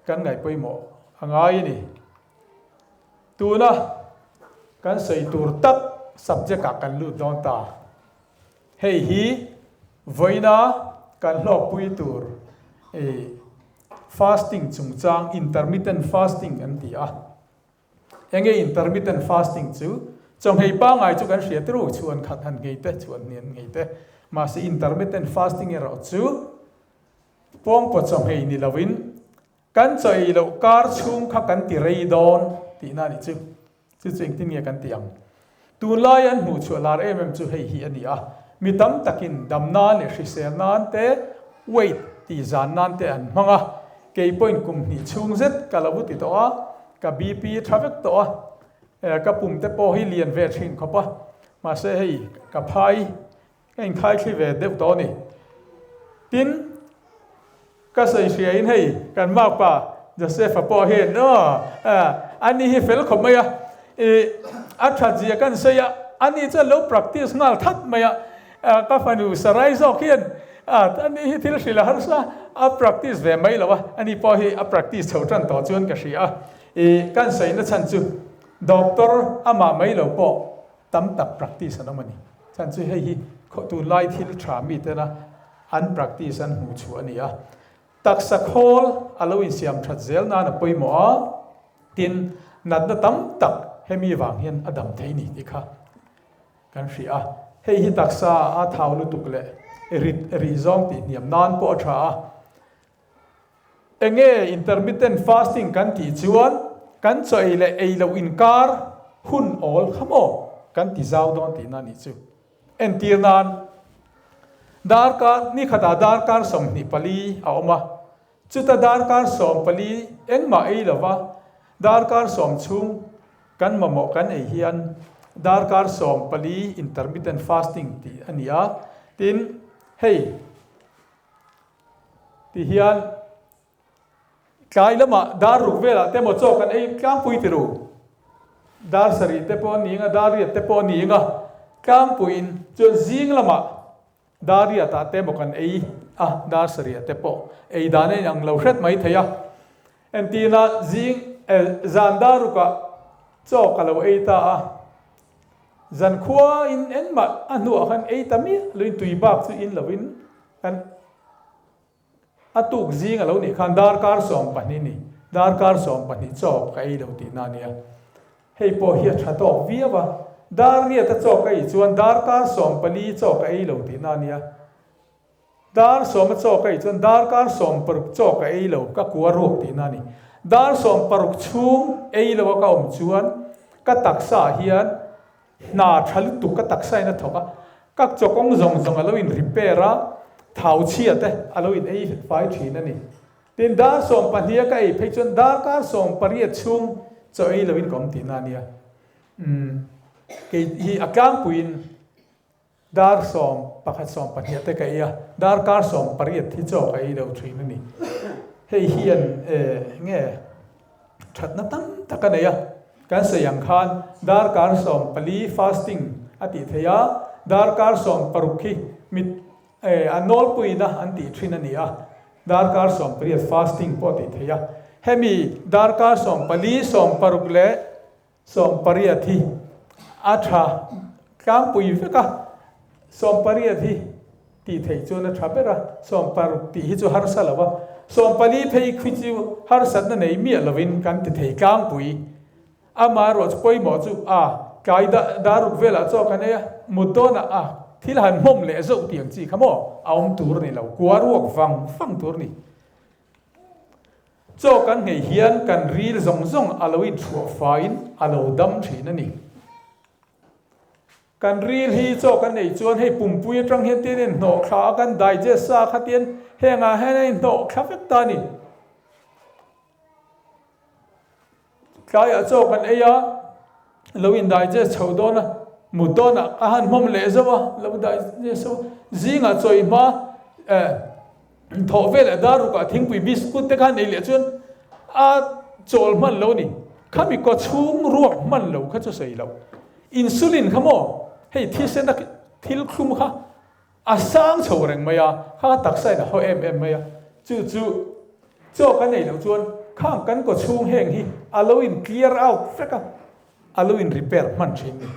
kan ngaih pawimawh a ngai a ni. Tuna kan sawi tur tak subject ah kan lut dawn ta. Hei hi vawiina kan hlawkpui tur fasting chungchang intermittent fasting an ti a. Enge intermittent fasting chu? Chawhmei pangngai chu kan hria turu, chhuan khat han nghei te, chhuan hnih han nghei te. Mahse intermittent fasting erawh chu pawngpaw chawhmei ni loin kan chaw ei loh kar chhung kha kan ti rei dawn tihna a nih chu. Chu chu engtin nge kan ti ang? Tunlai an hmuh chhuah lar em em chu hei hi a ni a, mi tam takin dam nan leh hrisel nan te, weight tih zan nan te an hmang a, kei pawhin kum hnih chhung zet ka lo ti tawh a, ka BP tha vek tawh a, ka pum te pawh hi lian ve thin khawp a, mahse hei ka phai Ka inkhaithli ve deuh tawh a ni. Tin, ka sawi hriain hei kan makpa Joseph-a pawh hian aw ani hi fel khawp mai a, ih a that zia kan sawi a, ani chuan lo practice nghal that mai a, ka fanu Sarai zawk hian ani hi thil hrilh a harsa a practice ve mai lo a, ani pawh hi a practice chho tan tawh chuan ka hria a, ih kan sawina chhan chu doctor amah mai lo pawh Tam tak practice an awm a ni. Chhan chu hei hi tunlai thil tha mi tena an practice an hmuh chhuah a ni a. Taksa khawl a lo insiam that zel nan a pawimawh a, tin natna tam tak hemi vang hian a dam thei ni tih kha kan hria a. Hei hi taksa a thau lutuk leh rit rih zawng tih hniam nan pawh a tha a. Enge intermittent fasting kan tih chuan kan chaw ei leh ei loh inkar hun awl kha maw kan ti zau dawn tihna nih chu. Entir nan, darkar ni khatah darkar 24 a awm a, chuta darkar 14 engmah ei lova darkar sawm chhung kan mamawh kan ei hian darkar 14 intermittent fasting tih a ni a, tin hei Ti hian tlai lamah dar ruk velah te emaw chaw kan ei tlangpui ti ru. Dar sarih te pawh a ni anga, dar riat te pawh a ni anga, tlangpuiin chuan zing lamah dar riatah te emaw kan ei a, dar sarihah te pawh ei dan a inang lo hret mai thei a. Entirna zing zan dar rukah chaw ka lo ei ta a, zankhuain engmah a hnuah khan ei ta miah loin tui bak chu in loin Kan a tuk zing a lo nih khan darkar 12 ni, darkar 12 chaw ka ei lo tihna a nia. Hei pawh hi a tha tawk viau a, dar riat a chaw ka ei chuan darkar 14 chaw ka ei lo tihna a nia. Dar sawm a chaw ka ei chuan darkar 16 chaw ka ei lo, ka kua ruak tihna a ni. Dar 16 chhung ei lo a ka awm chuan ka taksa ah hian Hna tha lutuk ka taksa in a thawk a, ka chaw kawng zawng zawng a lo in repair a, thau chhia te a lo in ei fai thin a ni. Tin, dar 12 a ka ei phei chuan darkar 18 chhung chaw ei lo in ka awm tihna a nia. Umm, kei hi a tlangpuiin. Dar 11 12 te ka ei a, darkar 18 hi chaw ka ei lo thin a ni. Hei hian nge thatna tam tak a nei a, kan sawi ang khan darkar 14 fasting a tih theih a, darkar 16 hi mit a nawlpuina an tih thin a ni a, darkar 18 fasting pawh a tih theih a. Hemi darkar 14, 16 leh 18 hi a tha tlangpui vek a, 18 hi tih theih chuan a tha ber a, 16 tih hi chu harsa lo a, 14 phei khi chu harsatna nei miah lovin kan ti thei tlangpui. Amaherawh chu pawimawh chu a tlai daruk velah chaw kan ei a, mut dawnah a thil han hmawm leh zauh tih ang chi kha maw a awm tur a ni lo, kua ruak vang vang tur a ni. Chaw kan nghei hian kan ril zawng zawng a lo inchhuah faiin a lo dam thin a ni. Kan ril hi chaw kan ei chuan hei pumpui atang hian tian in hnawh thla a, kan digest sa kha tian hengah hian a inhnawh thla vek ta a ni. Tlaiah chaw kan ei a, lo in digest chho dawn a, mut dawnah ka han hmawm leh zauh a, lo digest chho a, zingah chaw i hma eh thawh vel leh dar rukah thingpui biscuit te kha han ei leh chuan a chawl hman lo a ni. Khami kaw chhung ruak hman lo kha chu sawi loh. Insulin kha maw hei thisena thil thlum kha A sang chho reng mai a, kha taksa in a haw em em mai a, chu chu chaw kan ei loh chuan khang kan kaw chhung heng hi a lo in clear out vek a, a lo in repair hman thin ni.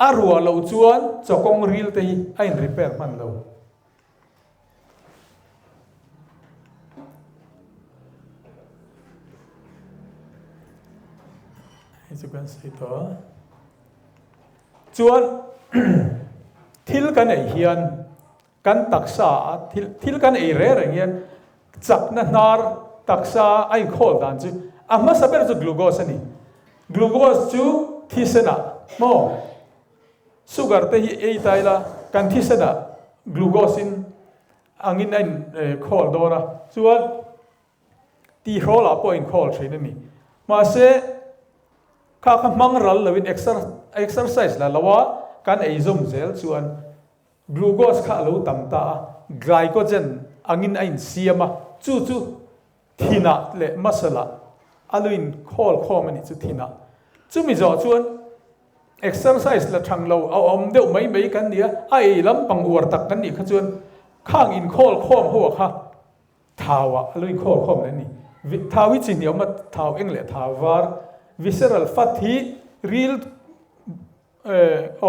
A ruah loh chuan chaw kawng ril te hi a in repair hman lo. Hei chu kan sawi tawh a. Chuan thil kan ei hian kan taksa a thil thil kan ei reng reng hian chakna hnar taksa a inkhawl dan chu a hmasa ber chu glucose a ni. Glucose chu thisenah maw sugar te hi ei ta ila kan thisenah glucose in angin a inkhawl dawn a chuan Tihrawlah pawh inkhawl thin a ni. Mahse, kha kha hmang ral loin exercise la lo a, kan ei zawm zel chuan glucose kha a lo tam ta a, glycogen angin a insiam a, chu chu thinah leh muscle ah a lo inkhawl khawm a nih chu thinah. Chumi zawh chuan exercise la thang lo a awm deuh mai mai kan ni a, a ei lampang uar tak kan nih kha chuan khang inkhawl khawm ho ah kha Thau ah a lo inkhawr khawm leh a ni. Thau hi chi hnih a awm a, thau eng leh thau var. Visceral fat hi ril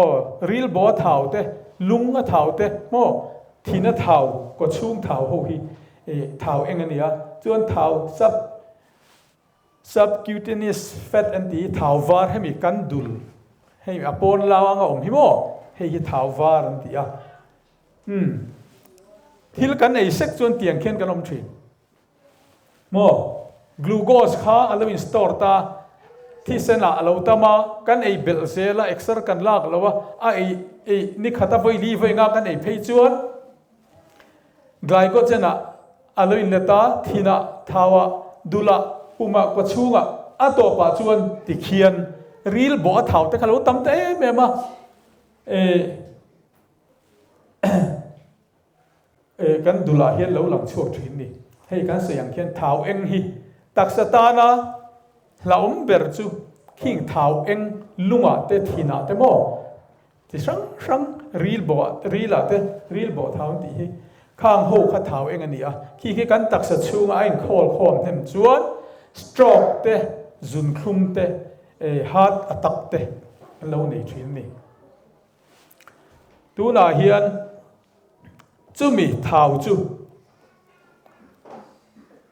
aw ril baw a thau te, lung a thau te maw thin a thau, kaw chhung thau ho hi thau eng a ni a. Chuan thau sub subcutaneous fat an tih hi thau var hemi kan dul hei a pawn lau anga awm hi maw hei hi thau var an ti a. Umm. Thil kan ei sek chuan tiang khian kan awm thin. Maw? Glucose kha a lo in store ta, thisen ah a lo tam a, kan ei belh zel a, exer kan lak lo a, a ei ei ni khat a vawi li vawi nga kan ei phei chuan glycogen ah a lo in let a, thin ah, thau ah, dul ah, pum ah, kaw chhung ah, a tawp ah chuan tikhian ril bawh a thau te kha lo tam ta em em a. E. Kan dulah hian lo lang chhuak thin ni. Hei kan sawi ang khian thau eng hi taksa tana hlauhawm ber chu khing thau eng lungah te thinah te maw chi hrang hrang ril bawhah rilah te ril bawh thau an tih hi khang ho kha thau eng a ni a. Khi khi kan taksa chhunga a inkhawl khawm hnem chuan stroke te zunthlum te heart attack te an lo nei thin a ni. Tunah hian chumi thau chu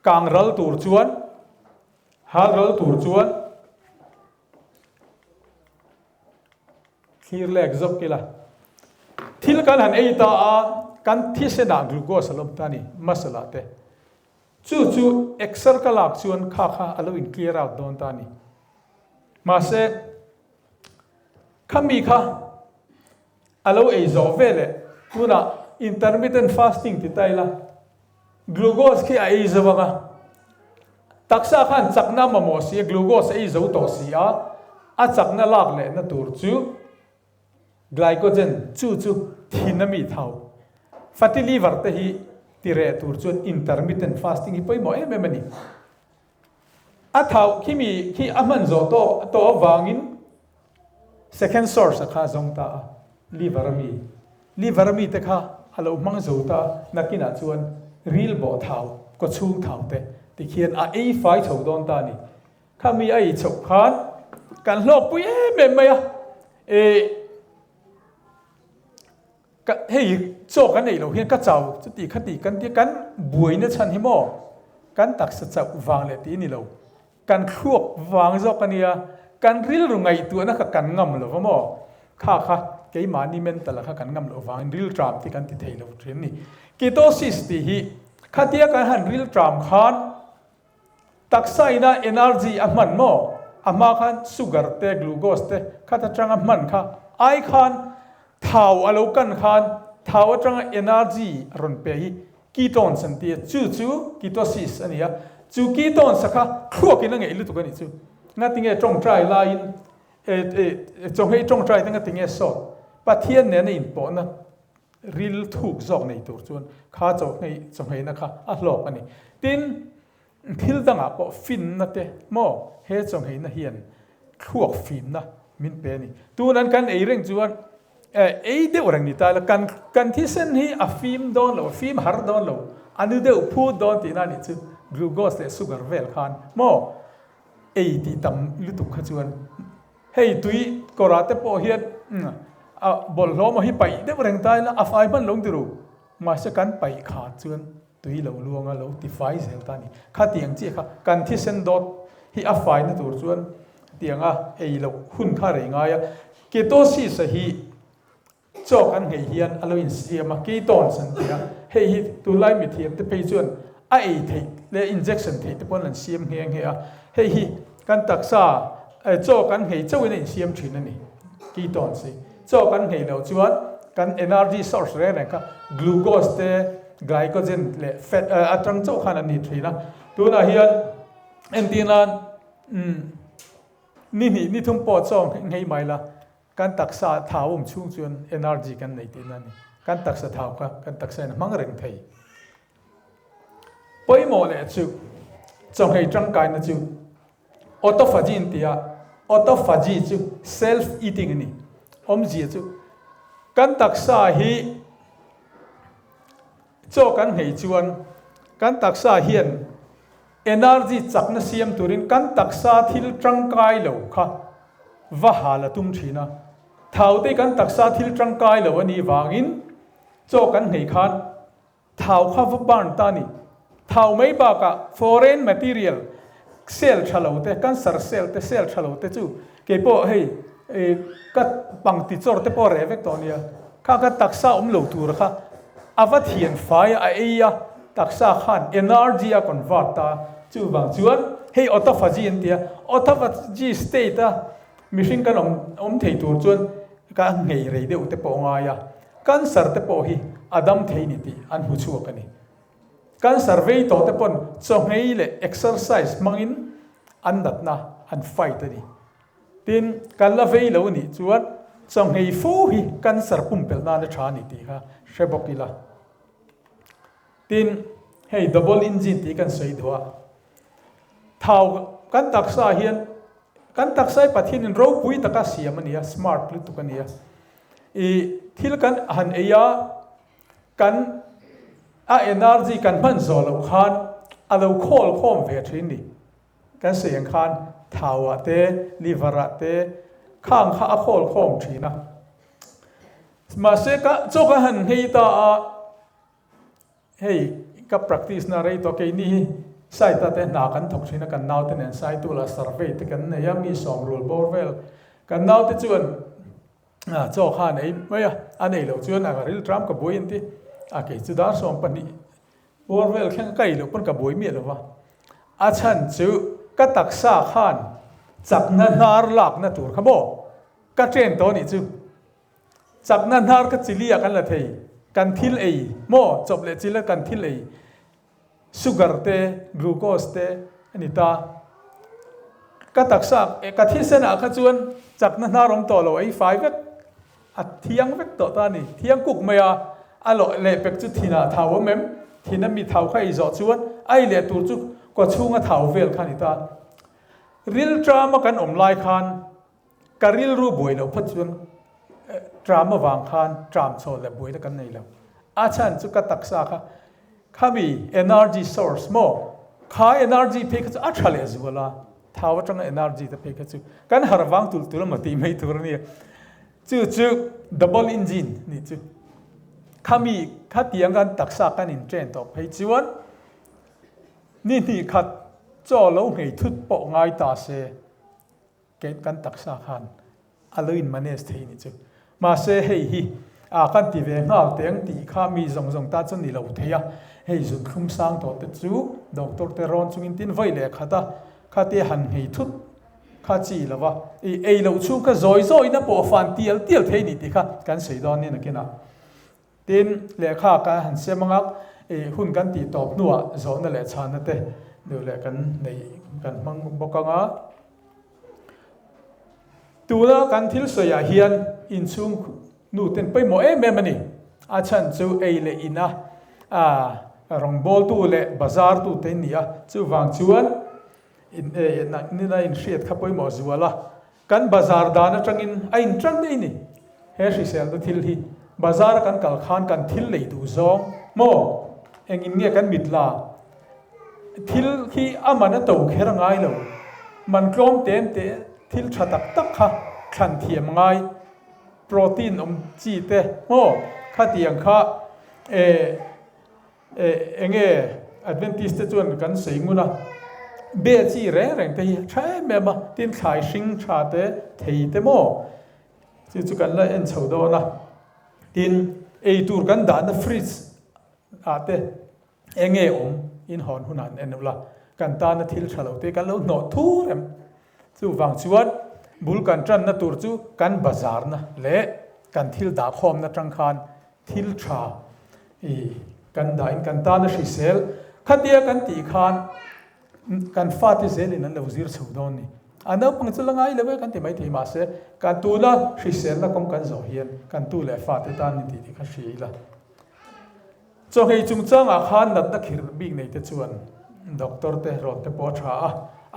kang ral tur chuan, hal ral tur chuan thlir lek zawk ila. Thil kan han ei ta a, kan thisenah glucose a lo awm ta a ni, muscle ah te. Chu chu exer ka lak chuan kha kha a lo in clear out dawn ta a ni. Mahse, Khami kha a lo ei zawh ve leh tunah intermittent fasting ti ta ila, glucose khi a ei zo ang a, taksa khan chakna a mamawh si a, glucose a ei zo tawh si a, a chakna lak lehna tur chu. Glycogen, chu chu thin a mi thau. Fatty liver te hi tireh tur chuan intermittent fasting hi pawimawh em em a ni. A thau khi mi khi a hman zawh tawh tawh avangin second source a kha zawng ta a, liver a mi. Liver a mi te kha a lo hmang zo ta a, nakinah chuan ril bawh thau, kawchhung thau te tikhian a ei fai chho dawn ta a ni. Kha mi a ei chhoh khan kan hlawkpui em em mai a, e ka hei chaw kan ei loh hian ka chau chuti khati kan tia kan buaina chhan hi maw kan taksa chauh vang leh tih a ni lo, kan thluak vang zawk a nia, kan rilru ngaihtuahna kha kan ngam lo va maw, kha kha keimahni mental a kha kan ngam loh vangin rilṭam te kan ti thei lo ṭhin a ni. Ketosis tih hi khatia kan han rilṭam khan Taksa ina energy a hman maw? A hma khan sugar te glucose te khat atanga hman kha ai khan thau a lo kan khan thau atanga energy a rawn pe hi ketones an ti a, chu chu ketosis a ni a, chu ketones a kha thluakin a ngeih lutuk a nih chu. Ngatinge tawngtai laiin chawnghei tawngtai te ngatinge sawt Pathian nena inpawhna Ril thuk zawk nei tur chuan kha chawhngei chawhngheina kha a hlawk a ni. Tin, thil dangah pawh finna te maw he chawhngheina hian thluak fimna min pe a ni. Tunan kan ei reng chuan ei deuh reng ni ta ila kan kan thisen hi a fim dawn lo, a fim har dawn lo, a nu deuh phut dawn tihna a nih chu glucose leh sugar vel khan maw ei tih tam lutuk kha chuan Hei tui kawrah te pawh hian a bawlhhlawh maw hi paih deuh reng ta ila a fai hman lo tiru. Mahse kan paih kha chuan tui lo luanga lo ti fai zel ta a ni. Khatiang chiah kha kan thisen dawt hi a faina tur chuan tianga ei loh hun kha rei ngai a. Ketosis a hi Chaw kan nghei hian a lo insiam a, ketones an ti a, hei hi tunlai mithiam te phei chuan a ei theih leh injection theih te pawn an siam nghe nghe a, hei hi kan taksa chaw kan nghei chauhin a insiam thin a ni, ketones hi. Chaw kan nghei loh chuan kan energy source reng reng kha glucose te, glycogen leh fat atang chauh khan an ni thin a, tunah hian entir nan ni hnih ni thum pawh chaw nghei mai la, Kan taksa thau awm chhung chuan energy kan nei tihna a ni. Kan taksa thau kha kan taksa in a hmang reng thei. Pawimawh leh chu chawhmeh tangkaina chu autophagy an ti a, autophagy chu self eating a ni. Awmzia chu kan taksa hi chaw kan nghei chuan kan taksa hian Energy chakna siam turin kan taksa thil tangkai lo kha va hal a tum thin a. Thau te kan taksa thil tangkai lo a nih vangin chaw kan nghei khan thau kha va burn ta a ni. Thau mai bakah foreign material cell tha lo te, cancer cell te, cell tha lo te chu keipawh hei ka pangti chawr te pawh a reh vek tawh a nia. Kha kha taksa awm lo tur kha a va thian fai a, a ei a, taksa khan energy a convert ta, chuvang chuan hei autophagy an ti a, autophagy state a mihring kan awm awm thei tur chuan ka nghei rei deuh te pawh a ngai a, cancer te pawh hi a dam thei ni tih an hmu chhuak a ni. Cancer vei tawh te pawn chawnghei leh exercise hmangin an natna an fight a ni. Tin, kan la vei lo nih chuan chawnghei fo hi cancer pumpelh nan a tha a ni tih kha hre bawk ila. Tin, hei double engine tih kan sawi duh a, thau kan taksa hian kan taksa hi Pathianin ropui taka siam a ni a, smart lutuk a ni a. I thil kan han ei a, kan a energy kan hman zawh loh khan a lo khawl khawm ve thin ni. Kan sawi ang khan thauah te, liver ah te khang kha a khawl khawm thin a. Mahse ka chaw ka han nghei ta a, hei ka practice na rei tawh keini hi site ah te hna kan thawk thin a, kan naute nen saitu lah survey te kan nei a, mi sawmrul bawr vel kan naute chuan chaw kha an ei mai a, a nei loh chuan a rilṭam ka buai an ti a, kei chu dar 20 Bawr vel thleng ka ei loh pawn ka buai miah lo va, a chhan chu ka taksa khan chakna hnar lakna tur kha maw ka train tawh anih chu. Chakna hnar kha chili ah kan la thei, kan thil ei maw chawp leh chil a kan thil ei sugar te glucose te a ni ta. Ka taksa ka thisen ah kha chuan chakna hnar awm tawh lo ei fai vek. A thiang vek tawh ta a ni. Thiang kuk mai a, a lawh leh pek chu thinah thau awm em? Thin a mi thau kha ei zawh chuan a ei leh tur chu kaw chhunga thau vel kha a ni ta. Rilṭama kan awm lai khan ka rilru buai loh phawt chuan ṭam avang khan ṭam chhawl leh buaina kan nei lo. A chhan chu ka taksa kha khami energy source maw? Kha energy phei kha chu a ṭha leh zual a. Thau atanga energy te phei kha chu kan har vang tul tul emaw tih mai tur a nia. Chu chu double engine nih chu. Khami khatiang kan taksa kan in train tawh phei chuan ni hnih khat chaw lo nghei thut pawh ngai ta se kan taksa khan a lo in manage thei nih chu. Mahse hei hi a kan ti ve nghal teng tih kha mi zawng zawng tan chuan ni lo thei a, hei zunthlum sang tawh te chu doctor te rawn chungin tin vawi leh khat a, khatia han nghei thut kha chi lo va, i ei loh chhung kha zawi zawiin a pawh fan tial tial thei nih tih kha kan sawi dawn nia nakinah. Tin, lehkha kan han siam anga i hun kan tih tawp hnuah zawhna leh chhanna te duh leh kan neih kan hmang bawk anga. Tuna kan thil sawiah hian inchhung nu ten pawimawh em em a ni. A chhan chu ei leh ina rawngbawltu leh bazar tu te in ni a, chuvang chuan nina inhriat kha pawimawh zual a. Kan bazar dan atangin a intan daih a ni. He hriselna thil hi bazar a kan kal khan kan thil lei duh zawng maw? Engin nge kan mit la? Thil hi a man a to kher a ngai lo. Man tlawm tem te thil tha tak tak kha thlan thiam ngai. Protein awm chi te maw? Khatiang kha eh. Eng nge Adventist te chuan kan sawi ngun a, be chi reng reng te hi a tha em em a, tin thlai hring tha te thei te maw chu chu kan la en chho dawn a, tin ei tur kan dahna fridge ah te eng nge awm in hawn hunah an en ula, kan tana thil tha lo te kan lo hnawh thur em, chuvang chuan bul kan tanna tur chu kan bazarna leh kan thil dahkhawmna tang khan Thil tha i kan dahin kan tan a hrisel. Khatia kan tih khan kan fate zelin an lo zir chho dawn ni. A naupang chu la ngai lo e kan ti maithei mahse kan tuna hriselna kawng kan zawh hian kan tu leh fate tan ni tih te kha hria ila. Chawhngei chungchangah khan natna khirh bik nei te chuan doctor te rawn te pawh a tha a,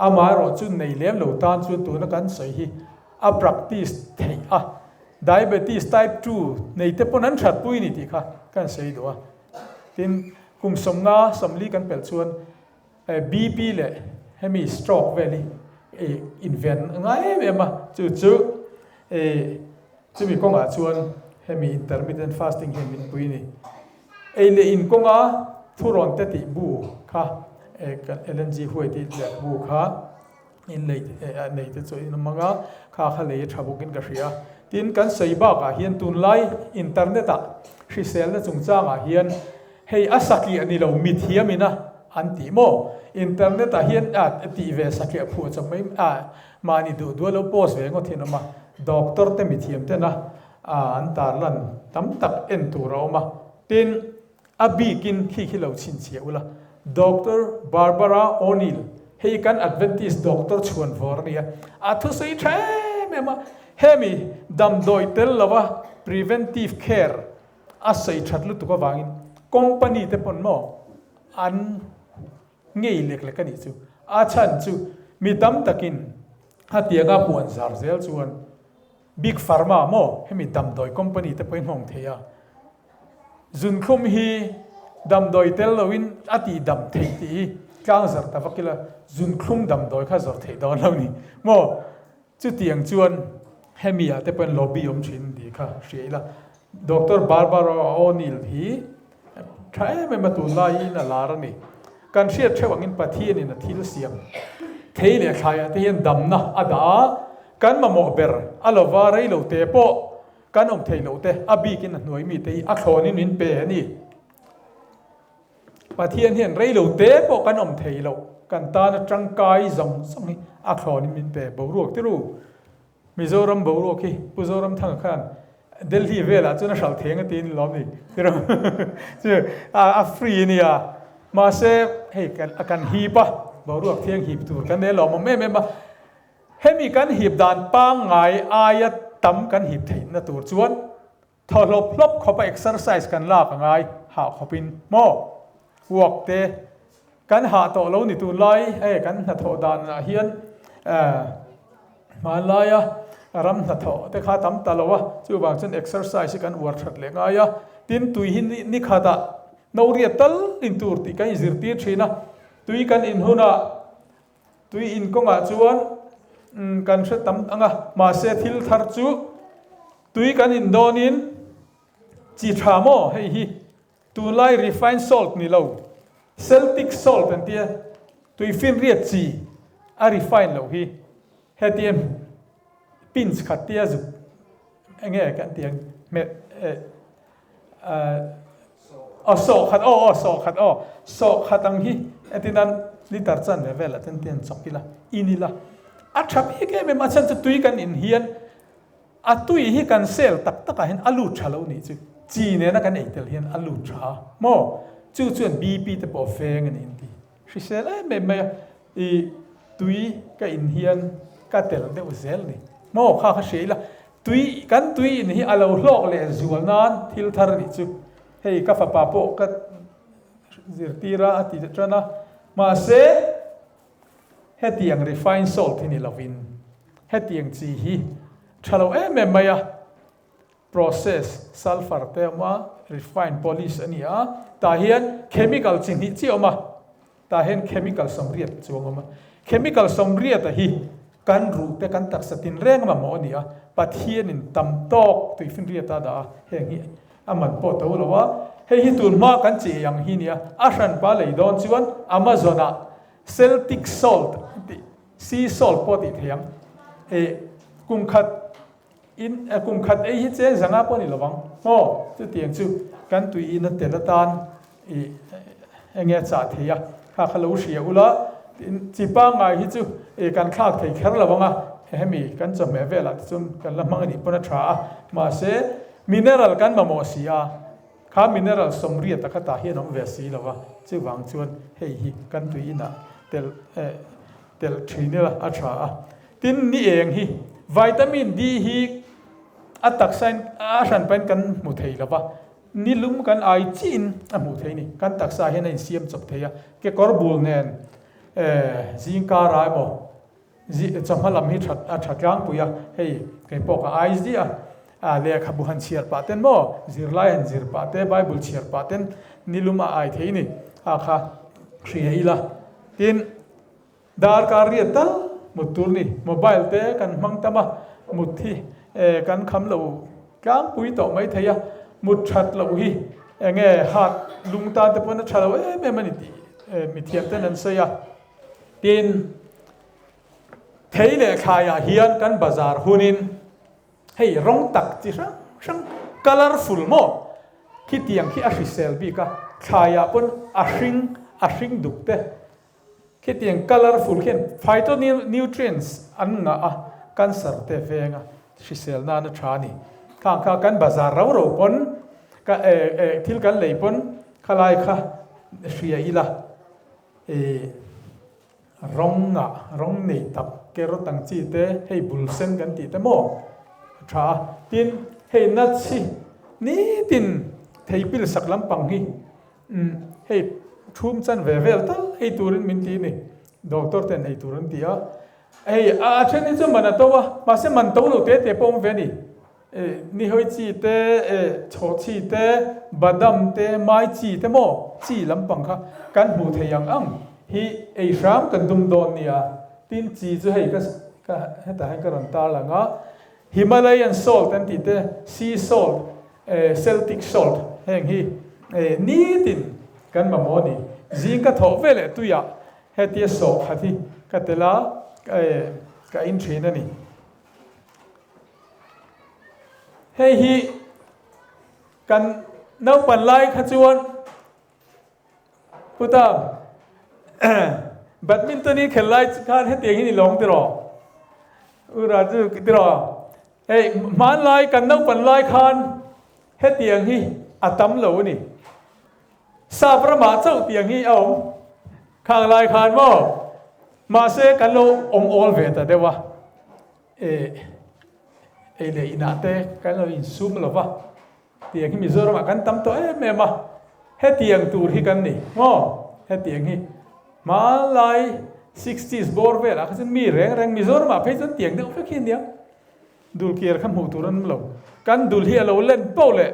amaherawh chu nei lem lo tan chuan tuna kan sawi hi a practice theih a. Diabetes type ii nei te pawn an that pui ni tih kha kan sawi duh a. Tin, kum 50, 40 kan pelh chuan BP leh hemi stroke vel hi inven a ngai em em a. Chu chu chumi kawngah chuan hemi intermittent fasting hian min pui ni. Ei leh in kawnga thurawn te tih bu kha Ellen G. Huai tih lehkhabu kha In lei nei te chu in awm ang a, kha kha lei a tha bawkin ka hria. Tin, kan sawi bakah hian tunlai internet ah hriselna chungchangah hian hei a satliah ni lo mithiam ina an tih maw? Internet ah hian tih ve satliah phuah chawp mai mahni duh duh a lo post ve ngawt hi an awm a, doctor te mithiam tena an tarlan tam tak en tur a awm a. Tin, A bikin khi khi lo chhinchhiah ula. Doctor Barbara O'Neill, hei kan Adventist doctor chhuan vawr a nia, a thusawi tha em em a, hemi damdawi tel lova preventive care a sawi that lutuk avangin company te pawn maw an ngei lek lek a nih chu. A chhan chu mi tam takin hetianga puan zar zel chuan Big Pharma maw hemi damdawi company te pawhin nghawng thei a, zunthlum hi damdawi tel loin a tih dam theih tih hi tlang zawrh ta vak ila zunthlum damdawi kha zawrh theih dawn lo ni maw? Chutiang chuan hemi ah te pawhin lobby awm thin tih kha hria ila. Doctor Barbara O'Neill hi tha em em a tunlaiin a lar a ni. Kan hriat theuh angin Pathianin a thil siam thei leh thlaiah te hian damna a dah a, kan mamawh ber a lova rei lo te pawh kan awm thei loh te a bikin a hnuai mite hi a thlawnin min pe a ni. Pathian hian rei lo te pawh kan awm thei loh kan tana tangkai zawng zawng hi a thlawnin min pe boruak tiru. Mizoram boruak hi Pu Zoramthanga khan Delhi velah chuan a hralh theng a tiin lawm ni tiraw chu a free a nia mahse hei kan hip a boruak thiang hip tur kan nei lawmawm em em a hemi kan hip dan pangngai aia. tam kan hip theihna tur chuan thaw hlawp hlawp khawpa exercise kan lak a ngai hah khawpin maw uak te kan hah tawh lo ni tunlai hei kan hnathawh danah hian hmanlaia ram hnathawh te kha tam ta lo a, chuvang chuan exercise hi kan uar that leh ngai a, tin tui hi ni khatah no riat tal in tur tih kan inzirtir thin a, tui kan in hunah Tui in kawngah chuan kan hre tam ang a, mahse thil thar chu tui kan in dawnin chi tha maw hei hi tunlai refined salt ni lo Celtic salt an tia tui finriat chi a refine loh hi hetiang pinch khat tia zuk enge kan tih ang hmet eh Aw sawh khat aw aw sawh khat aw sawh khat ang hi entirnan liter chan ve vel ah ten tian chawk ila in ila a tha bik em em a chhan chu tui kan in hian a tui hi kan sel tak tak ah hian a lut tha lo nih chu chi nena kan ei tel hian a lut tha maw chu chuan BP te pawh veng a ni an ti. Hrisel em em mai a, i tui ka in hian ka tel deuh zel ni. Maw kha kha hria ila, tui kan tui in hi a lo hlawk leh zual nan thil thar a nih chu. Hei ka fapa pawh ka zirtir a, a ti tan a, mahse hetiang refined salt hi ni lovin hetiang chi hi tha lo em em mai a. Process, sulphur te a awm a, refined polish a ni a, tah hian chemical chi hnih chi a awm a, tah hian chemical sawmriat chuang a awm a. Chemical sawmriata hi kan ruh te kan taksa tinreng a mamawh a ni a, Pathianin tam tawk tuifinriata a dah a, heng hi a man pawh to lo a, hei hi tun hma kan chi ei ang hi nia, a hranpa lei dawn chuan Amazon ah Celtic salt tih, sea salt pawh tih thei ang, eh kum khat In kum khat ei hi cheng zanga pawh a ni lo vang maw? Chutiang chu kan tui in a tel atan i enge a chah thei a, kha kha lo hria ula, tin chi pangngai hi chu i kan thlak thei kher lo vang a, hemi kan chawhmeh velah te chuan kan la hmang a nih pawn a tha a, mahse mineral kan mamawh si a, kha mineral sawmriat a kha tah hian a awm ve si lo va, chuvang chuan hei hi kan tui inah tel telh thin ila a tha a. Tin, ni eng hi vitamin D hi a taksa in a hran pahin kan hmu thei lo va, ni lum kan ai chiin a hmuh thei a ni. Kan taksa hian a insiam chawp thei a, kekawr bul nen zingkar ah emaw chawhma lam hi that a tha tlangpui a, hei kei pawh ka ai ziah a, lehkhabu han chhiar pah ten maw zirlai han zir pah te bible chhiar pah ten ni lum a ai thei a ni a kha hria ila. Tin. Darkar riat tal mut tur ni. Mobile te kan hmang tam a, mut hi kan kham lo tlangpui tawh mai thei a, mut that loh hi enge heart lung tan te pawn a tha lo em em a ni tih mithiam ten an sawi a. Tin, thei leh thlaiah hian kan bazar hunin hei rawng tak chi hrang hrang colourful maw khitiang khi a hrisel bik a, thlaiah pawn a hring a hring duk te Khitiang colourful khian phytonutrients an ngah a, cancer te veng a, hrisel nan a tha a ni. Khang kha kan bazar rau rau pawn, ka eh thil kan lei pawn khalai kha hria ila eh rawng ngah, rawng nei tak carrot ang chi te, hei bul sen kan tih te maw a tha a. Tin, hei nuts hi nitin theipil sak lampang hi Umm hei thum chan ve vel tal ei turin min ti ni, doctor ten ei tur an ti a, hei a then hi chu man a to a, mahse man to lo te te pawh awm ve a ni, eh nihawi chi te eh chhaw chi te badam te mai chi te maw chi lampang kha kan hmuh thei ang ang hi ei hram kan dum dawn nia, tin chi chu hei ka ka hetah hian ka rawn tarlang a, Himalayan salt an tih te sea salt Celtic salt heng hi nitin kan mamawh a ni. Zing ka thawh ve leh tuiah hetia sawh khat hi ka tel a, ka in thin a ni. Hei hi kan naupan lai kha chuan Puta badminton i khel lai khan hetiang hi ni lawng tiraw? U Raju tiraw? Hei hmanlai kan naupan lai khan hetiang hi a tam lo a ni. Sap ramah chauh tiang hi a awm khang lai khan maw? Mahse kan lo awm awl ve ta deuh a. Eh. Ei leh inah te kan lo insum lo va, tiang hi Mizoramah kan tam tawh em em a, hetiang tur hi kan ni maw? Hetiang hi hmanlai sixties bawr velah kha chuan mi reng reng Mizoramah phei chuan tiang deuh vek hi a nia, dul kir kha hmuh tur an awm lo, kan dul hi a lo len poh leh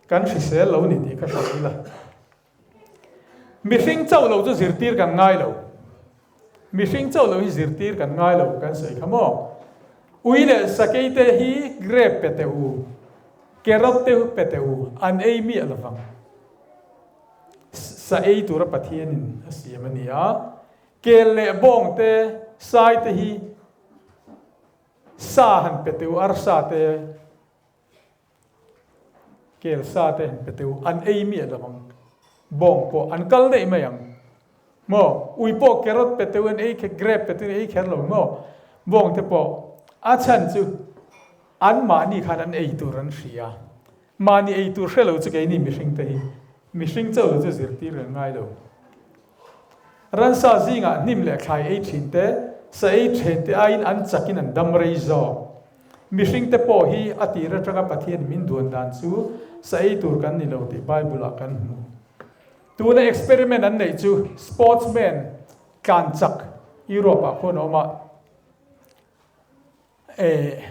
kan hrisel lo ni tih ka hrilh ila. Mihring chauh lo chu zirtir kan ngai lo. Mihring chauh lo hi zirtir kan ngai lo kan sawi kha maw? Ui leh sakei te hi grape pe teh u, carrot te pe teh u, an ei miah lo vang. Sa ei tura Pathianin a siam a ni a. Kel leh bawng te, sai te hi sa han pe teh u, arsa te, Kel sa te han pe teu, an ei miah lo ang. Bawng pawh an kal daih mai ang. Maw? Ui pawh carrot pe teu an ei kher, grape pe teu an ei kher lo maw? Bawng te pawh a chhan chu anmahni khan an ei tur an hria. Mahni ei tur hre lo chu keini mihring te hi mihring chauh lo chu zirtir kan ngai lo. Ransa zingah hnim leh thlai ei thin te, sa ei then te aiin an chakin an dam rei zawk. Mihring te pawh hi a tir atanga Pathian min duan dan chu sa ei tur kan ni lo tih Bible ah kan hmu. Tuna experiment an neih chu sportsman tlan chak Europe ah khuan a awm a, eh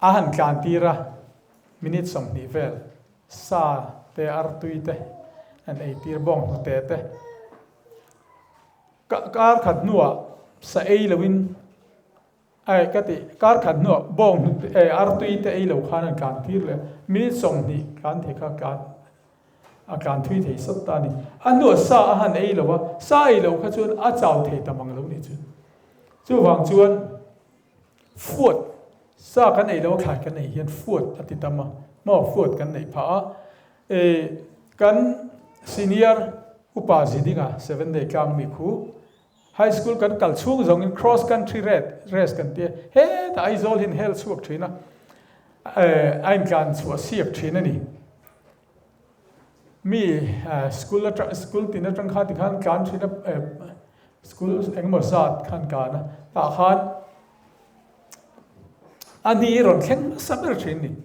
a han tlan tir a, minute 20 vel sa te artui te an ei tir bawng hnute te. Kar khat hnuah sa ei loin Aih ka ti, kar khat hnuah bawng hnute eh artui te ei lo khan an tlan tir leh minute 20 tlan thei kha tlan a tlan thui thei sawt ta a ni. A hnuah sa a han ei lo a, sa ei lo kha chuan a chau thei ta mang lo nih chu. Chuvang chuan fuat, sa kan ei lo a thlai kan ei hian fuat a ti tam a, maw fuat kan neih phah a. Eh kan senior upa zidinga seven day tlang mi khu High school kan kal chhung zawngin cross country race kan ti a, hetah Aizawl hian hel chhuak thin a, a intlan chhuah siak thin a ni. Mi school atang school tin atang kha tikhan tlan thin a, school engemaw zat khan tlan a, tah khan a ni rawn thleng hmasa ber thin a ni.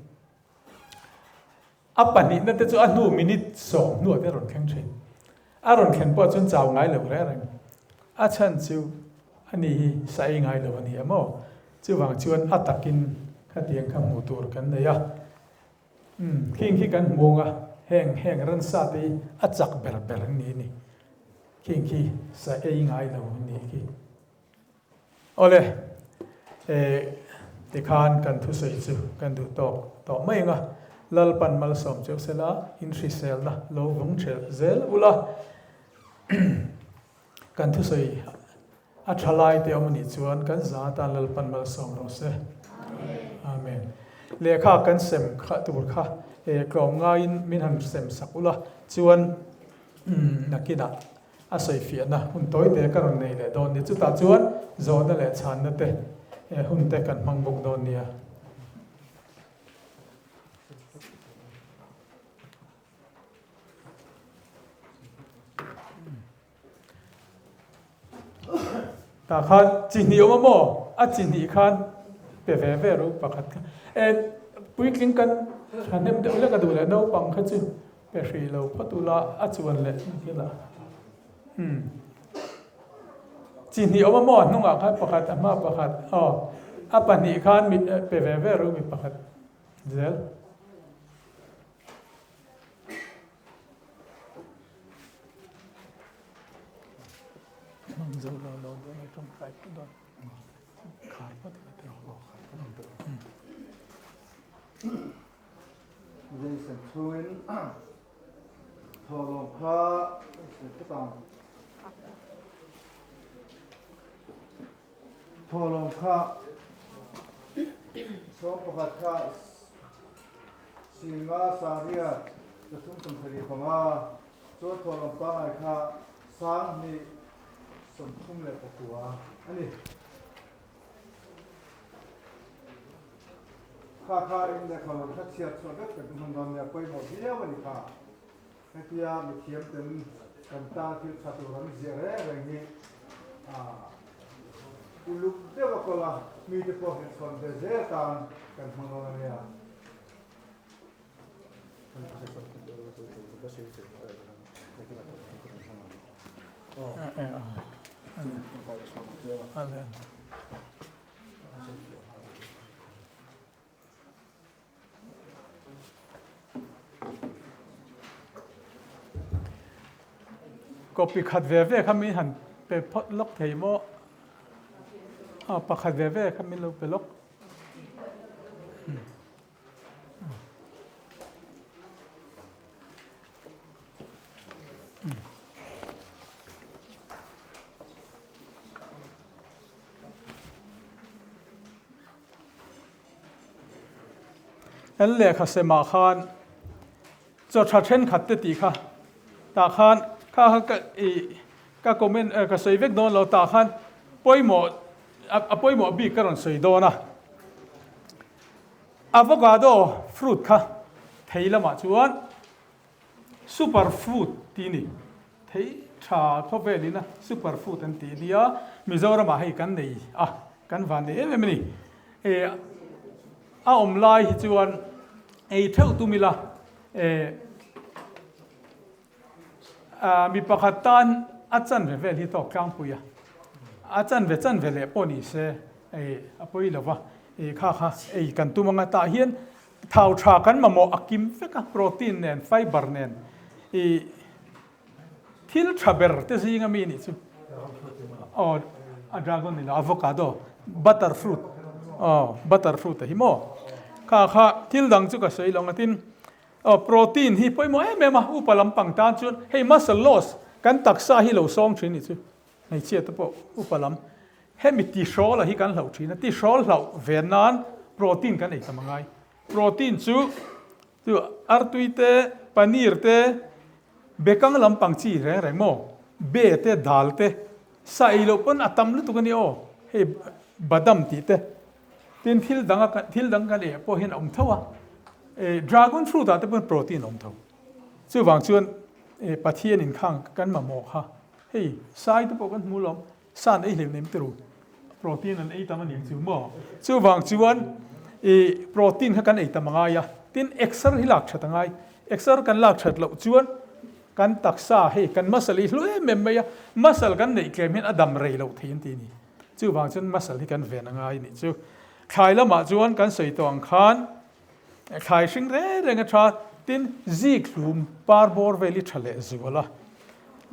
A pahnihna te chu a hnu minute 10 hnuah te a rawn thleng thin. A rawn thlen pawh chuan chau ngai lo reng reng. A chhan chu a ni hi sa ei ngai lo a ni a maw? Chuvang chuan a takin khatiang kha hmuh tur kan nei a. Umm, khing khi kan hmu ang a, heng heng ransa te hi a chak ber ber an ni a ni. Khing khi sa ei ngai lo an ni khi. Awle, eh, tikhan kan thusawi chu kan duh tawk tawh mai ang a, Lalpan malsawm cheu sela, in hriselna lo vawng ṭhelh zel ula, kan thusawi a ṭha lai te awm a nih chuan kan za atan Lalpan malsawm rawh se. Amen. Lehkha kan sem kha tur kha, eh, tlawm ngaiin min han sem sak ula, chuan, umm, nakinah A sawifiahna hun tawite ka rawn nei leh dawn nia. Chutah chuan zawhna leh chhanna te hun te kan hmang bawk dawn nia. Tah khan chi hnih awm a maw? A chi hnih khan pe ve ve ru pakhat kha. E puitling kan thahnem deuh hlek a duh leh naupang kha chu Pe hrih lo phawt ula a chuan leh thil a umm chi hnih awm a maw a hnungah khan pakhat a hma pakhat aw a pahnih khan mi pe ve ve ru mi pakhat zel. Jason chungin thawhlawm kha sawi phawt ang. Thawhlawm kha 11 kha 50 sariat 3 75 chuan thawhlawm pangngai kha 20 39 a ni. Kha kha in lehkha rawn kha chhiat chhuah vek kan hman dawn nia pawimawh viau a ni kha. Hetia mithiam ten kan tan thil tha tur an ziah reng reng hi. Uluk deuh a kawl a, mite pawh hrilhchhawn ve zel tan kan hmang dawn a nia. Copy khat ve ve kha min han pe phawt lawk thei maw? Aw pakhat ve ve kha min lo pe lawk. Kan lehkha semah khan chaw tha thenkhat te tih kha tah khan kha kha ka ih ka comment ka sawi vek dawn lo tah khan pawimawh a pawimawh bik ka rawn sawi dawn a. Avocado fruit kha thei lamah chuan super food tih a ni. Thei tha khawvel ina super food an tih nia Mizoramah hei kan nei a, kan van nei em em a ni. E a awm lai hi chuan ei theuh tum ila e mi pakhat tan a chanve vel hi tawk tlangpui a, a chanve chanve leh pawh ni se ei a pawi lo va, ei kha kha ei kan tum anga tah hian thau tha kan mamawh a kim vek a, protein nen fiber nen ih thil tha ber te zinga mi nih chu aw a dragon ni lo avocado butter fruit aw butter fruit a hi maw kha kha thil dang chu ka sawi lo ang a tin Aw, protein hi pawimawh em em a, upa lampang tan chuan hei muscle loss kan taksa hi lo sawng thin nih chu, hmeichhia te pawh upa lam hemi tihrawl a hi kan hlauh thin a, tihrawl hlauh ve nan protein kan ei tam a ngai. Protein chu chu artui te, paneer te, bekang lampang chi reng reng maw, be te, dal te, sa ei loh pawn a tam lutuk a ni aw, hei badam tih te. Tin thil dang a thil dang kan ei pawh hian a awm tho a, eh dragon fruit ah te pawn protein a awm tho. Chuvang chuan eh Pathian in khang kan mamawh kha hei sai te pawh kan hmu lawm, sa an ei hlem nem turu protein an ei tam a nih chu maw. Chuvang chuan eh protein kha kan ei tam a ngai a, tin exer hi lak that a ngai, exer kan lak that loh chuan kan taksa hei kan muscle hi hlu em em mai a, muscle kan neih tlem hian a dam rei loh thei an ti a ni. Chuvang chuan muscle hi kan ven a ngai nih chu. Thlai lamah chuan kan sawi tawh ang khan thlai hring reng reng a tha, tin zik hlum par bawr vel hi tha leh zual a.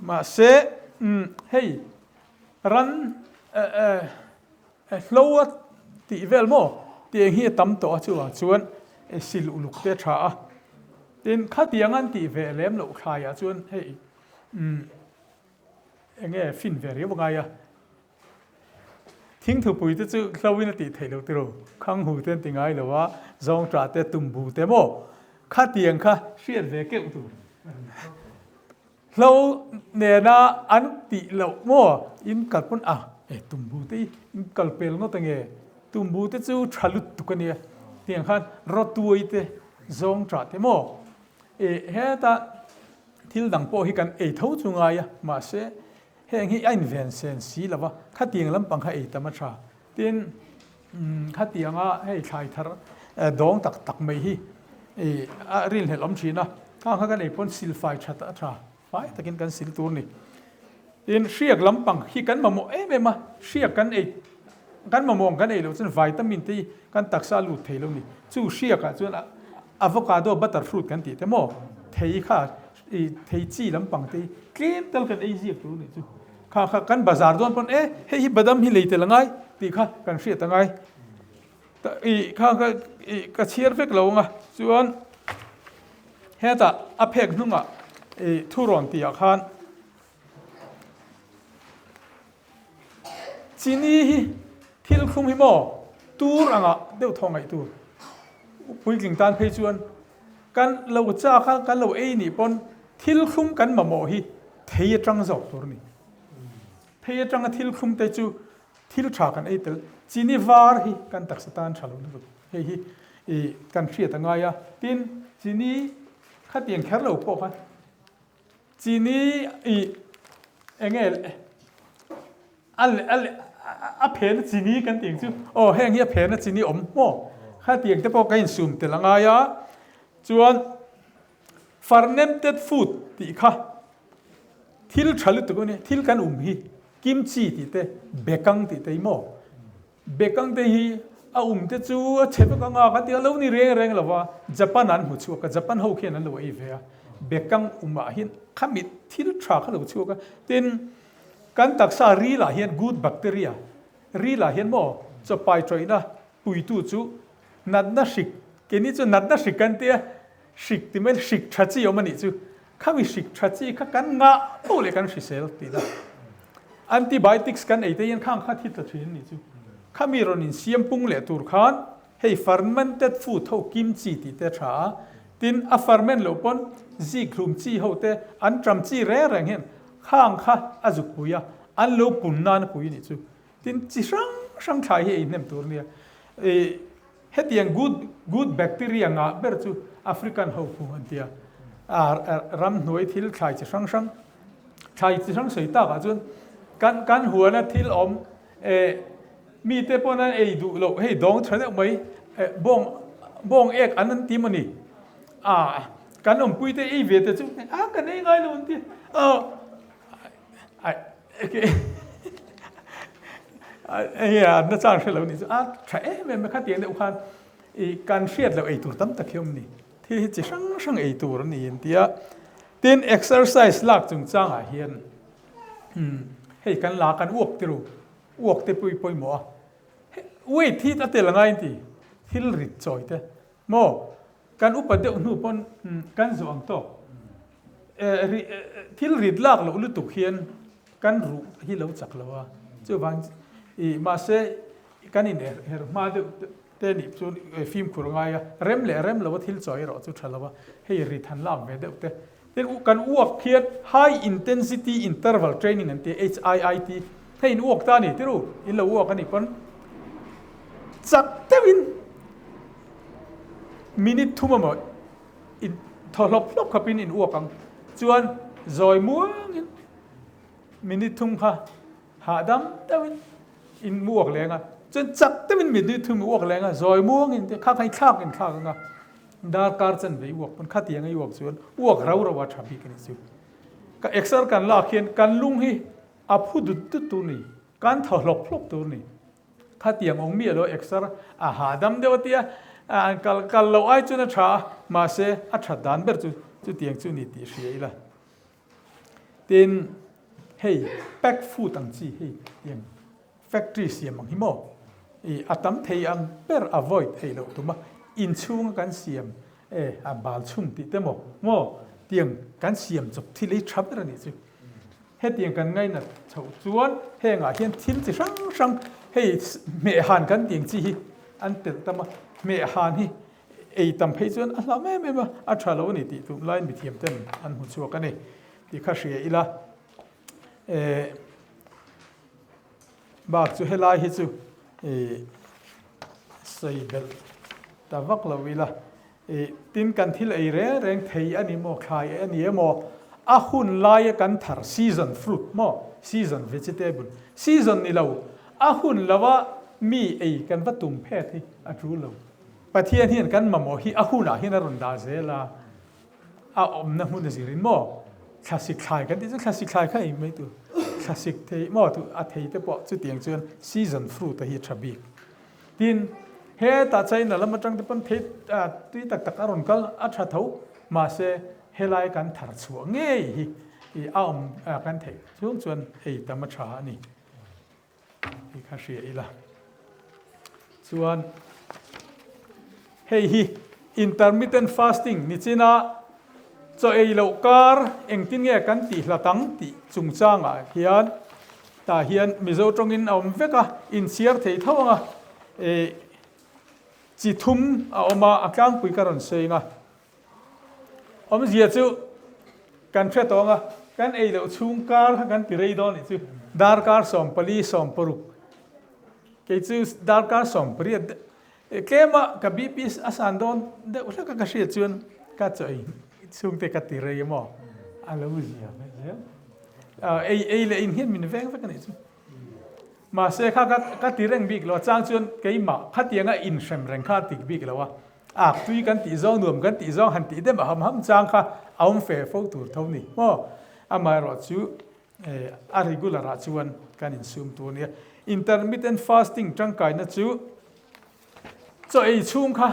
Mahse hei ran hlo a tih vel maw tiang hi a tam tawh a chuvang chuan sil uluk te a tha a. Tin khatiang an tih ve lem loh thlaiah chuan hei Eng nge fin ve riau ngai a? Thingthupui te chu hlo in a tih theih loh tiraw? Khanghu te an ti ngai lo a, zawngṭah te, tumbu te maw? Khatiang kha hriat ve keuh tur. Hlo nena an tih loh maw? In kal pawn a, e tumbu te hi in kal pel ngawt ange? Tumbu te chu tha lutuk a nia. Tiang khan rawtuai te, zawngṭah te maw? E heta Thil dang pawh hi kan ei tho chu ngai a, mahse heng hi a inven sen si lo va, khatiang lampang kha ei tam a tha. Tin, khatianga hei thlai thar dawng tak tak mai hi a rinhlelh awm thin a, khang kha kan ei pawn silfai that a tha, fai takin kan sil tur a ni. Tin, hriak lampang hi kan mamawh em em a, hriak kan ei kan mamawh ang kan ei loh chuan vitamin te hi kan taksa a lut thei lo a ni. Chu hriakah chuan a Avocado butter fruit kan tih te maw thei kha i thei chi lampang te hi tlem tal kan ei ziak tur a nih chu. Kha kha kan bazar dawn pawn e hei hi badam hi lei tel a ngai tih kha kan hriat a ngai. I kha kha i ka chhiar vek lo ang a chuan hetah a phek hnungah i thurawn tihah khan Chini hi thil thlum hi maw tur anga deuh thaw ngaih tur puitling tan phei chuan kan lo chak a kan lo ei nih pawn thil thlum kan mamawh hi thei atang zawk tur a ni. Thei atanga thil thlum te chu thil tha kan ei tel chini var hi kan taksa tan tha lo lutuk hei hi ih kan hriat a ngai a tin chini khatiang kher lo pawh kha Chini i enge a A phena chini kan tih ang chu. Aw heng hi a phena chini awm maw? Khatiang te pawh ka insum tel a ngai a. Chuan fermented food tih kha thil tha lutuk a nia, thil kan um hi kimchi tih te, bekang tih te hi maw? Bekang te hi a um te chu a chhe vek anga kan ti a, lo ni reng reng lo va, Japan ah an hmu chhuak a, Japan ho khian an lo ei ve a, bekang um ah hian khami thil tha kha lo chhuak a, tin kan taksa ril ah hian good bacteria ril ah hian maw chawpai tawihna puitu chu natna hrik keini chu natna hrik kan tia hrik ti mai hrik tha chi awm a nih chu Khami hrik tha chi kha kan ngah poh leh kan hrisel tih la. Antibiotics kan ei te hian khang kha thi tla thin a nih chu. Khami rawn insiam pung leh tur khan hei fermented food ho kimchi tih te a tha a, tin a ferment loh pawn zik hlum chi ho te an ṭam chi reng reng hian khang kha a zuk pui a, an lo pun nan a pui a nih chu. Tin chi hrang hrang thlai hi ei hnem tur a nia. Ih. Hetiang good good bacteria ngah ber chu African ho khu an tia. Ramhnuai thil thlai chi hrang hrang thlai chi hrang sawi takah chuan kan kan huana thil awm eh mite pawn an ei duh loh hei dawng tha deuh mai eh bawng bawng ek an an ti maw ni a kan awmpui te ei ve te chu a kan ei ngai lo an ti a An na chang hre lo ni chu a tha em em a khatiang deuh khan i kan hriat loh ei tur tam tak hi awm ni. Thil hi chi hrang hrang ei tur a ni an ti a. Tin exercise lak chungchangah hian hei kan la kan uak te ru, uak te pawh hi pawimawh a. Weight hi a tel a ngai an ti, thil rit chawi te maw Kan upa deuh hnu pawn kan zawh ang tawk. Thil rit lak loh lutuk hian kan ruh hi lo chak lo a, chuvang i mahse kan in her hma deuh te nih chuan fimkhur a ngai a, rem leh rem lo a thil chawi erawh chu tha lo a, hei rit han lak ve deuh te. Tin kan uak hian High Intensity Interval Training an ti a, HIIT, hei in uak ta a ni tiru, in lo uak a nih pawn chak deuhin Minute thum emaw in thaw hlawp hlawp khawpin in uak ang. Chuan zawi muangin minute thum kha hahdam deuhin in uak leng a. Chuan chak deuhin minute thum i uak leng a, zawi muangin te kha kha i thlak in thlak ang a. Darkar chanve i uak pawn khatiang a i uak chuan uak rau rau a tha bik a ni chu. Ka exer kan lak hian kan lung hi a phu dut dut tur ni, kan thaw hlawp hlawp tur ni. Khatiang awm miah lo exer a hahdam deuh a tia, an kal kal loh ai chuan a tha a, mahse a that dan ber chu chutiang chu ni tih hria ila. Tin, hei pack food ang chi hei tiang factory siam ang hi maw i a tam thei ang ber avoid ei loh tum a, inchhunga kan siam e a bal chhung tih te maw maw tiang kan siam chawp thil ei tha ber a nih chu. Hetiang kan ngainat chhoh chuan hengah hian thil chi hrang hrang hei hmehhan kan tih ang chi hi an telh tam a, hmehhan hi ei tam phei chuan a hlauh em em a, a tha lo a ni tih tum laiin mithiam ten an hmu chhuak a ni tih kha hria ila. Eh bak chu helai hi chu ih sawi belh ta vak lo ila. Ih, tin kan thil ei reng reng thei a ni maw, thlai a ni emaw, a hun laia kan thar season fruit maw, season vegetable, season ni lo, a hun lova mi ei kan va tum phet hi a tul lo. Pathian hian kan mamawh hi a hunah hian a rawn dah zel a, a awmna hmun a zirin maw, thlasik thlai kan tih chu thlasik thlai kha ei mai tur, thlasik thei maw a thei te pawh chutiang chuan season fruit a hi a tha bik. Tin, hetah China lam atang te pawn thei tui tak tak a rawn kal a tha tho, mahse helai kan thar chhuah ngei hi i a awm kan theih chung chuan ei tam a tha a ni tih kha hria ila. Chuan hei hi intermittent fasting nichina chaw ei loh kar engtin nge kan tih hlat ang tih chungchangah hian Tah hian Mizo tawngin a awm vek a, inchhiar thei tho ang a, ih chi thum a awm a, a tlangpui ka rawn sawi ang a. Awmzia chu kan hre tawh ang a, kan ei loh chhung kar kha kan ti rei dawn nih chu, darkar 14, 16, kei chu darkar 18 Tlema ka BP a san dawn deuh hlek a ka hriat chuan ka chaw ei chhungte ka ti rei emaw a lo zia ve zel. Ei ei leh in hian min veng vek a nih chu. Mahse kha ka ka ti reng bik lo a, chang chuan keimah khatianga inhrem reng kha a tik bik lo a, ak tui kan tih zawng nuam kan tih zawng han tih dem a ham ham chang kha a awm fe fo tur tho ni maw? Amaherawh chu a regular ah chuan kan insum tur a nia. Intermittent fasting tangkaina chu chaw ei chhung kha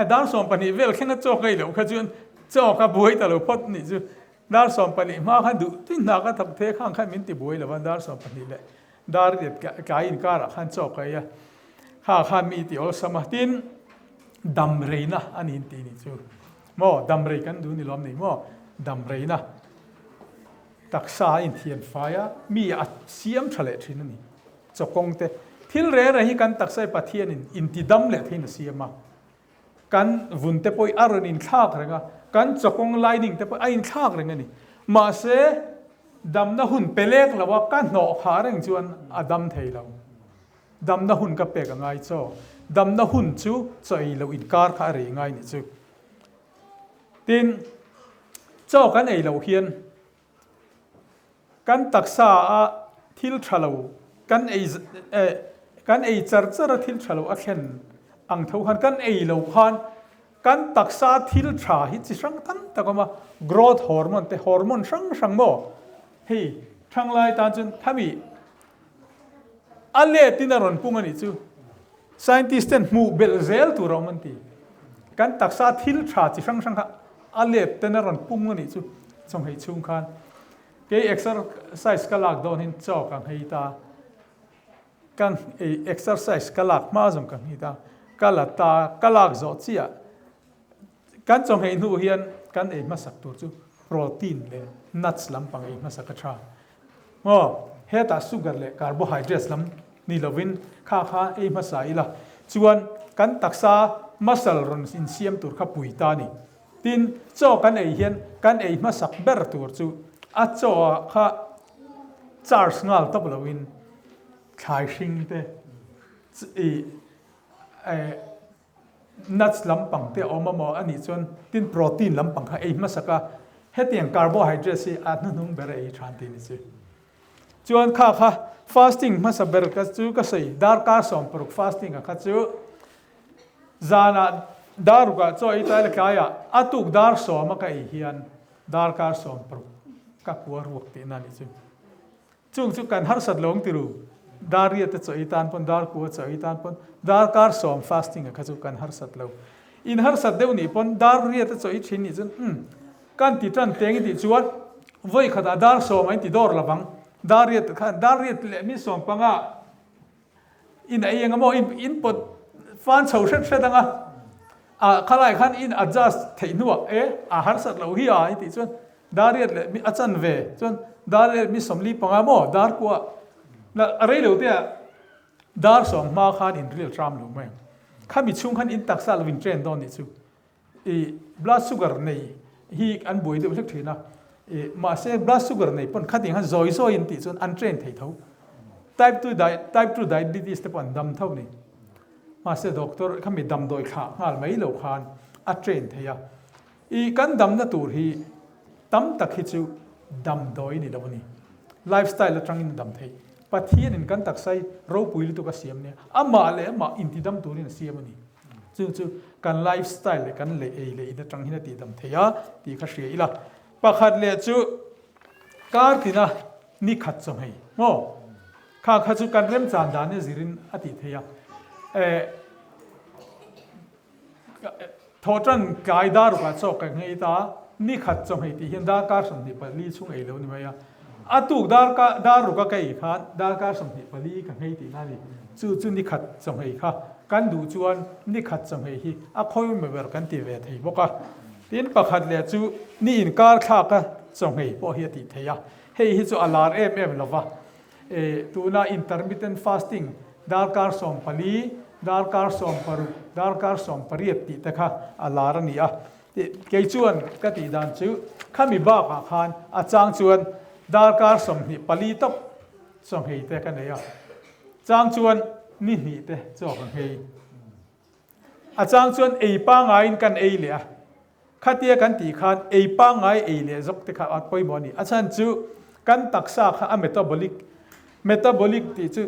dar 12 vel thlenga chaw ka ei loh kha chuan chaw ka buai ta lo phawt nih chu. Dar 12 hma khan duh tui hna ka thawk thei a, khang khan min ti buai lo va, dar 12 leh dar riat tlai inkarah khan chaw ka ei a, kha khan mi ti awlsam a, tin dam reina a ni tih ni chu maw, dam rei kan duh ni lawm ni maw, dam reina taksa a inthian fai a, mi a siam tha leh thin a ni, chaw kawng te thil reng reng hi kan taksa hi Pathianin inti dam leh theiin a siam a. Kan vun te pawh a rawn inthlak reng a, kan chawkawng lining te pawh a inthlak reng a ni. Mahse, damna hun pe lek lo a, ka hnawh khah reng chuan a dam thei lo. Damna hun ka pek a ngai chaw. Damna hun chu chaw ei loh inkar kha a rei ngai nih chu. Tin, chaw kan ei loh hian Kan taksa a thil tha lo kan ei kan ei char char a thil tha lo a thlen ang tho khan kan ei lo khan kan taksa thil tha hi chi hrang tam tak a awm a, growth hormone te hormone hrang hrang maw hei thanglai tan chuan khami a let in a rawn pung a nih chu scientist ten hmuh belh zel tur a awm an ti. Kan taksa thil tha chi hrang hrang kha a let ten a rawn pung a nih chu chawnghei chhung khan kei exercise ka lak dawn hin chaw ka nghei ta ka ei exercise ka lak hma zawng ka nghei ta ka la ta ka lak zawh chiah Kan chawnghei hnu hian kan ei hmasak tur chu protein leh nuts lampang ei hmasak a tha. Maw? Hetah sugar leh carbohydrates lam ni lovin kha kha ei hmasa ila chuan kan taksa muscle rawn insiam tur kha pui ta a ni. Tin, chaw kan ei hian kan ei hmasak ber tur chu a chaw ah kha charge nghal tawp loin thlai hring te ih Nuts lampang te a awm a maw a nih chuan tin protein lampang kha ei hmasak a, hetiang carbohydrates hi a hnuhnung ber a ei than tih ni chu. Chuan kha kha fasting hmasa ber ka chu ka sawi darkar 16 fasting a kha chu zanah dar rukah chaw ei tlai la tlaiah a tuk dar sawm a ka ei hian darkar 16 ka kua ruak tihna a nih chu. Chung chu kan harsat lo ang ti ru. Dar riat a chaw ei tan pawn, dar ku a chaw ei tan pawn, darkar sawm fasting a kha chu kan harsat lo. In harsat deuh nih pawn dar riat a chaw ei thin nih chuan umm kan ti tan teng i tih chuan vawi khatah dar sawm a in ti dawr lo vang. Dar riat khan dar riat leh mi sawm panga In ei eng emaw in in pawt fan chho hret hret anga ah khalai khan in adjust theih hnuah e a harsat loh hi a i tih chuan dar riat leh mi a chan ve chuan dar riat mi 45 maw dar kuah a rei lo te ah dar sawm hma khan in ril tram lo mai ang khami chhung khan in taksa lo in train dawn nih chu. I blood sugar nei hi an buai deuh hlek thin a, i mahse blood sugar nei pawn khatin khan zawi zawi an tih chuan an train thei tho. Type 2 type 2 diabetes te pawh an dam tho ni. Mahse doctor khami damdawi thlah nghal mai lo khan a train thei a. I kan damna tur hi tam tak hi chu damdawi ni lo a ni. Lifestyle atangin a dam thei. Pathianin kan taksa hi ropui lutuk a siam nia, amah leh amah intidam turin a siam a ni. Chu chu kan life style leh kan leh ei leh in atang hian a tihdam thei a tih kha hria ila. Pakhat leh chu kar tina ni khat chaw hei maw? Kha kha chu kan remchan dan e zirin a tih thei a. Eh Thawhtan tlai dar rukah chaw ka nghei ta, ni khat chaw nghei tih hian darkar 24 chhung ei lo ni mai a. A tuk darkar dar ruka ka ei khan darkar 24 ka nghei tihna a ni. Chu chu ni khat chaw nghei kha kan duh chuan ni khat chaw nghei hi a khawi ber kan ti ve thei bawk a. Tin pakhat leh chu ni inkar thlaka chaw nghei pawh hi a tih theih a. Hei hi chu a lar em em lo va. Tuna intermittent fasting darkar 14, darkar 16, darkar 18 tih te kha a lar a ni a. Kei chuan ka tih dan chu khami bakah khan a chang chuan darkar 24 tawp chawnghei te ka nei a, chang chuan ni hnih te chaw ka nghei. A chang chuan ei pangaiin kan ei leh a, khatia kan tih khan ei pangai ei leh zawk te kha a pawimawh a ni. A chhan chu kan taksa kha a metabolic, metabolic tih chu.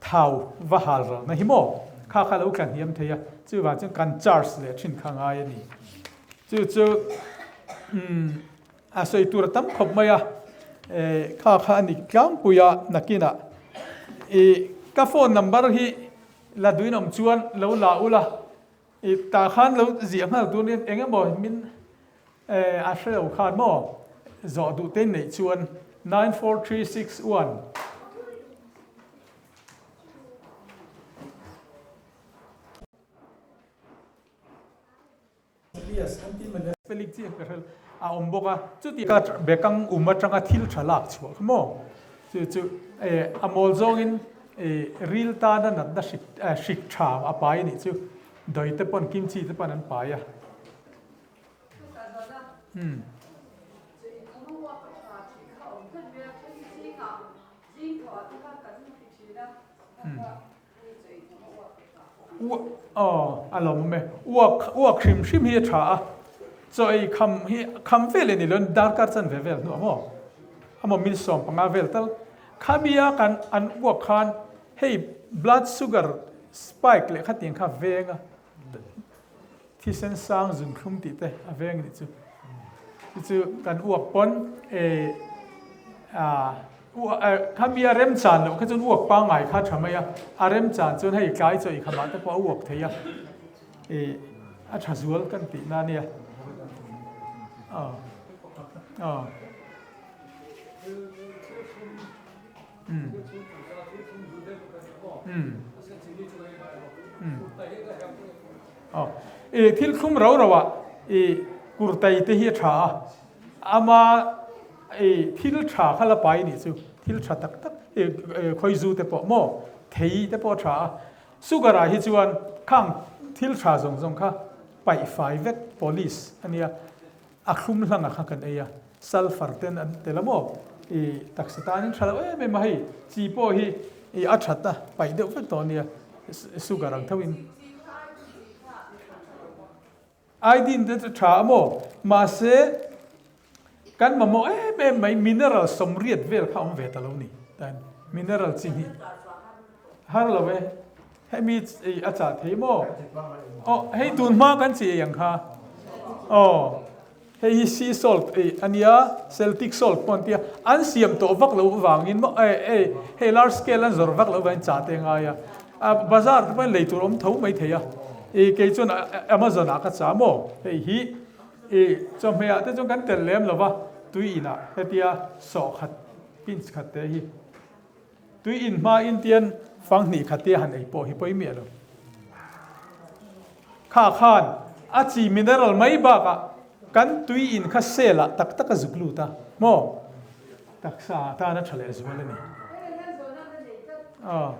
Thau va hal ralna hi maw? Kha kha lo tlahniam thei a, chuvang chuan kan charge leh thin kha ngai a ni. Chu chu umm a sawi tur a tam khawp mai a, kha kha a ni tlangpui a nakinah i ka phone number hi la duin awm chuan lo la ula i tah khan lo ziah nghal tur nia eng emaw min a hre lo khan maw zawh duh te neih chuan 94361. Elias an ti mai spelling chiah ka hrel a awm bawk a chuti ka bekang um atanga thil tha lak chhuah kha maw chu chu a mawl zawngin ril tana natna hrik hrik tha a pai a nih chu dawi te pawn kimchi te pawn an pai a. Aw a lawm awm e. Uak uak hrim hrim hi a tha a, chaw ei kham hi kham vel e ni lo darkar chan ve vel hnuah maw amaw mil 15 vel tal khami a kan an uak khan hei blood sugar spike leh khatiang kha veng a. Thisen sang zunthlum tih te a veng nih chu. Chu chu kan uak pawn e a khami a remchan loh kha chuan uak pangngai kha tha mai a, a remchan chuan hei tlai chaw i khamah te pawh a uak thei a, e a tha zual kan tih na nia. Aw aw. I thil thlum ro ro ah i kurtai te hi a tha a, ama i thil tha kha la pai nih chu thil tha tak tak i khawizu te pawh maw thei te pawh a tha a, sugar ah hi chuan khang thil tha zawng zawng kha paih fai vek polish a nia. A thlum hlanga kha kan ei a, sulphur ten an tel a maw? I taksa tanin tha lo em em a hei, chi pawh hi i a that a, paih deuh vek tawh a nia, sugar ang tho in. Iodine te chu tha a maw? Mahse, kan mamawh em em mai mineral sawmriat vel kha awm ve ta lo ni, mineral chi hnih har lo e. Hemi ei a chah thei maw? Aw, hei tun hma kan chi ei ang kha. Aw, hei hi sea salt ei a nia, Celtic salt pawh an ti a. An siam tawh vak loh vangin maw, eh, eh, hei large scale an zawrh vak loh vangin chah te a ngai a. A bazar te pawhin lei tur awm tho mai thei a. I kei chuan Amazon ah ka chah maw? Hei hi i chawhmeh ah te chuan kan telh lem lo va, tui inah hetia sawhkhat pinch khat te hi. Tui in hma in tian fanghnih khatia han ei pawh hi pawi miah lo. Kha khan a chi mineral mai bakah kan tui in kha cell ah tak tak a zuk lut a maw? Taksa ah tan a tha leh zual a ni. Aw.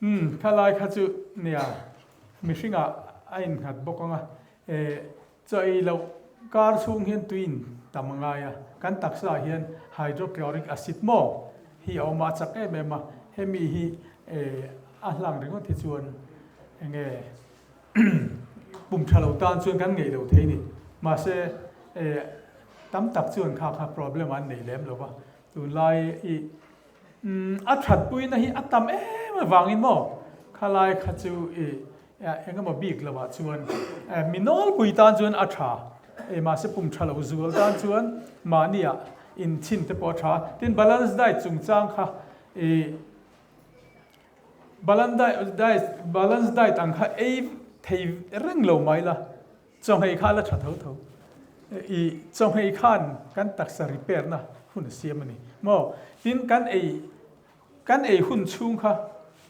Umm khalai kha chu nia mihringah a innghat bawk ang a, eh chaw ei loh kar chhung hian tui in tam a ngai a, kan taksa ah hian hydrochloric acid maw hi a awm a, a chak em em a, hemi hi eh a hlang ringawt hi chuan enge pum tha lo tan chuan kan ngeih lo thei ni, mahse eh tam tak chuan kha kha problem an nei lem lo va, tunlai i Umm a that puina hi a tam em avangin maw khalai kha chu i eng emaw bik lo ah chuan mi nawlpui tan chuan a tha e mahse pum tha lo zual tan chuan mahni ah in chhin te pawh a tha tin balance diet chungchang kha i balance diet ang kha ei thei reng lo mai la. Chawhmeh kha a la tha tho tho. I chawhmeh khan kan taksa repair na hun a siam a ni maw? Tin, kan ei kan ei hun chhung kha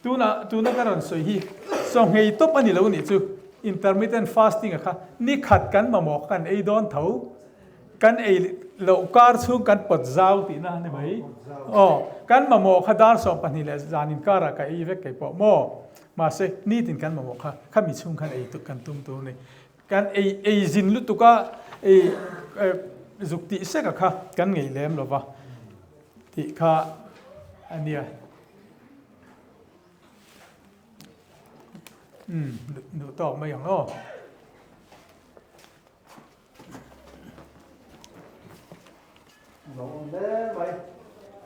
tuna tuna ka rawn sawi hi chawhmeh tawp a ni lo nih chu. Intermittent fasting a kha ni khat kan mamawh kha kan ei dawn tho. Kan ei loh kar chhung kan pawt zau tihna a ni mai. Aw, kan mamawh kha dar 12 leh zan inkarah ka ei vek kei pawh maw? Mahse, nitin kan mamawh kha khami chhung khan ei kan tum tur a ni. Kan ei ei zin lutuk a, ei zuk tih sek a kha kan ngei lem lo va tih kha a nia. Umm, duh tawk mai ang aw. Lo awm hle mai.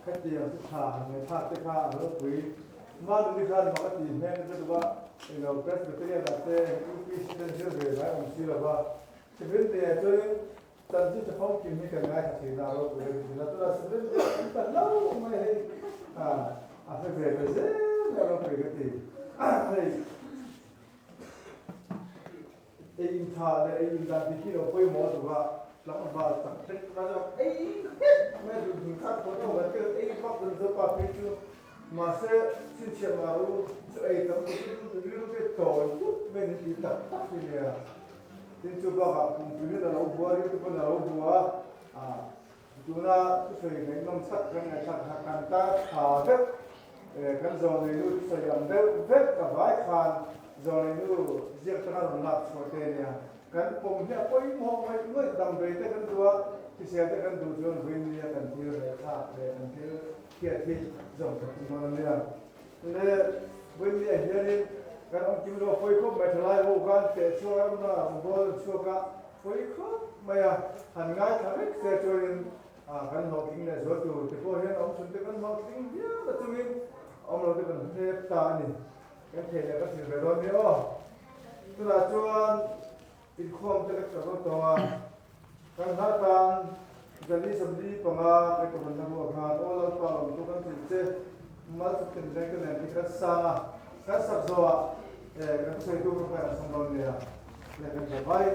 Khatiang chu tha han ngaihthlak te kha a ropui. Manuni khan mak a tih hmel nasa duh a, eng lo Presbyterian ah te UPC te an zir ve ngai awm si lo va. Civil day ah chuanin chanchin tha famkim hi kan ngaithla thin a, a ropui ka ti thin a. Tunah civil day ah kan ta hlauh mai hei a hre ve ta zel mai a ropui ka ti. Hei. Ei in tha leh ei in dan tih khi lo pawimawh a duh a, tlangval tak hlek na chuan ei hlek mai a duh dun khat pawh no kan tel ei vak dawn zo pa phei chu mahse chhinchhiah mah ru chu ei tam duh chu duh rilru te tawi put mai ni ti tak tak hi nia. Tin chu bakah pumpui hian a lo bua rilru pawn a lo bua a, tuna thusawi ngaihnawm chak kan ngaihthlak kha kan tan tha vek Kan Zawlneinu thusawi ang deuh vek ka vai khan Zawlneinu ziak tanga rawn lak chhuah te nia. Kan pawm hi a pawimawh ngaih ngawih damdawi te kan duh a, hrisel te kan duh chuan vawinia kan thil reh thlak leh kan thil hriat hi zawm that tum dawn a nia. Le vawinia hianin kan awm kim lo a pawi khawp mai thalai ho khan teh chhuak a ramna rawngbâwl an chhuak a pawi khawp mai a, han ngaithla vek se chuanin Kan hlawhtling leh zual tur te pawh hian awm chhun te kan hlawhtling viau na chungin awm lo te kan hnep ta a ni. Kan thei leh ka thil ve dawn nia aw. Tunah chuan inkhawm te ka chak lo tawng a, kan hla tan Zali 45 kan kohhran na buah khan Aw Lalpa lawmtu kan thil che malsawm reng te nen ti kan sang a, kan sak zawhah kan thusawitu kha kan sawm dawn nia leh kan za vai.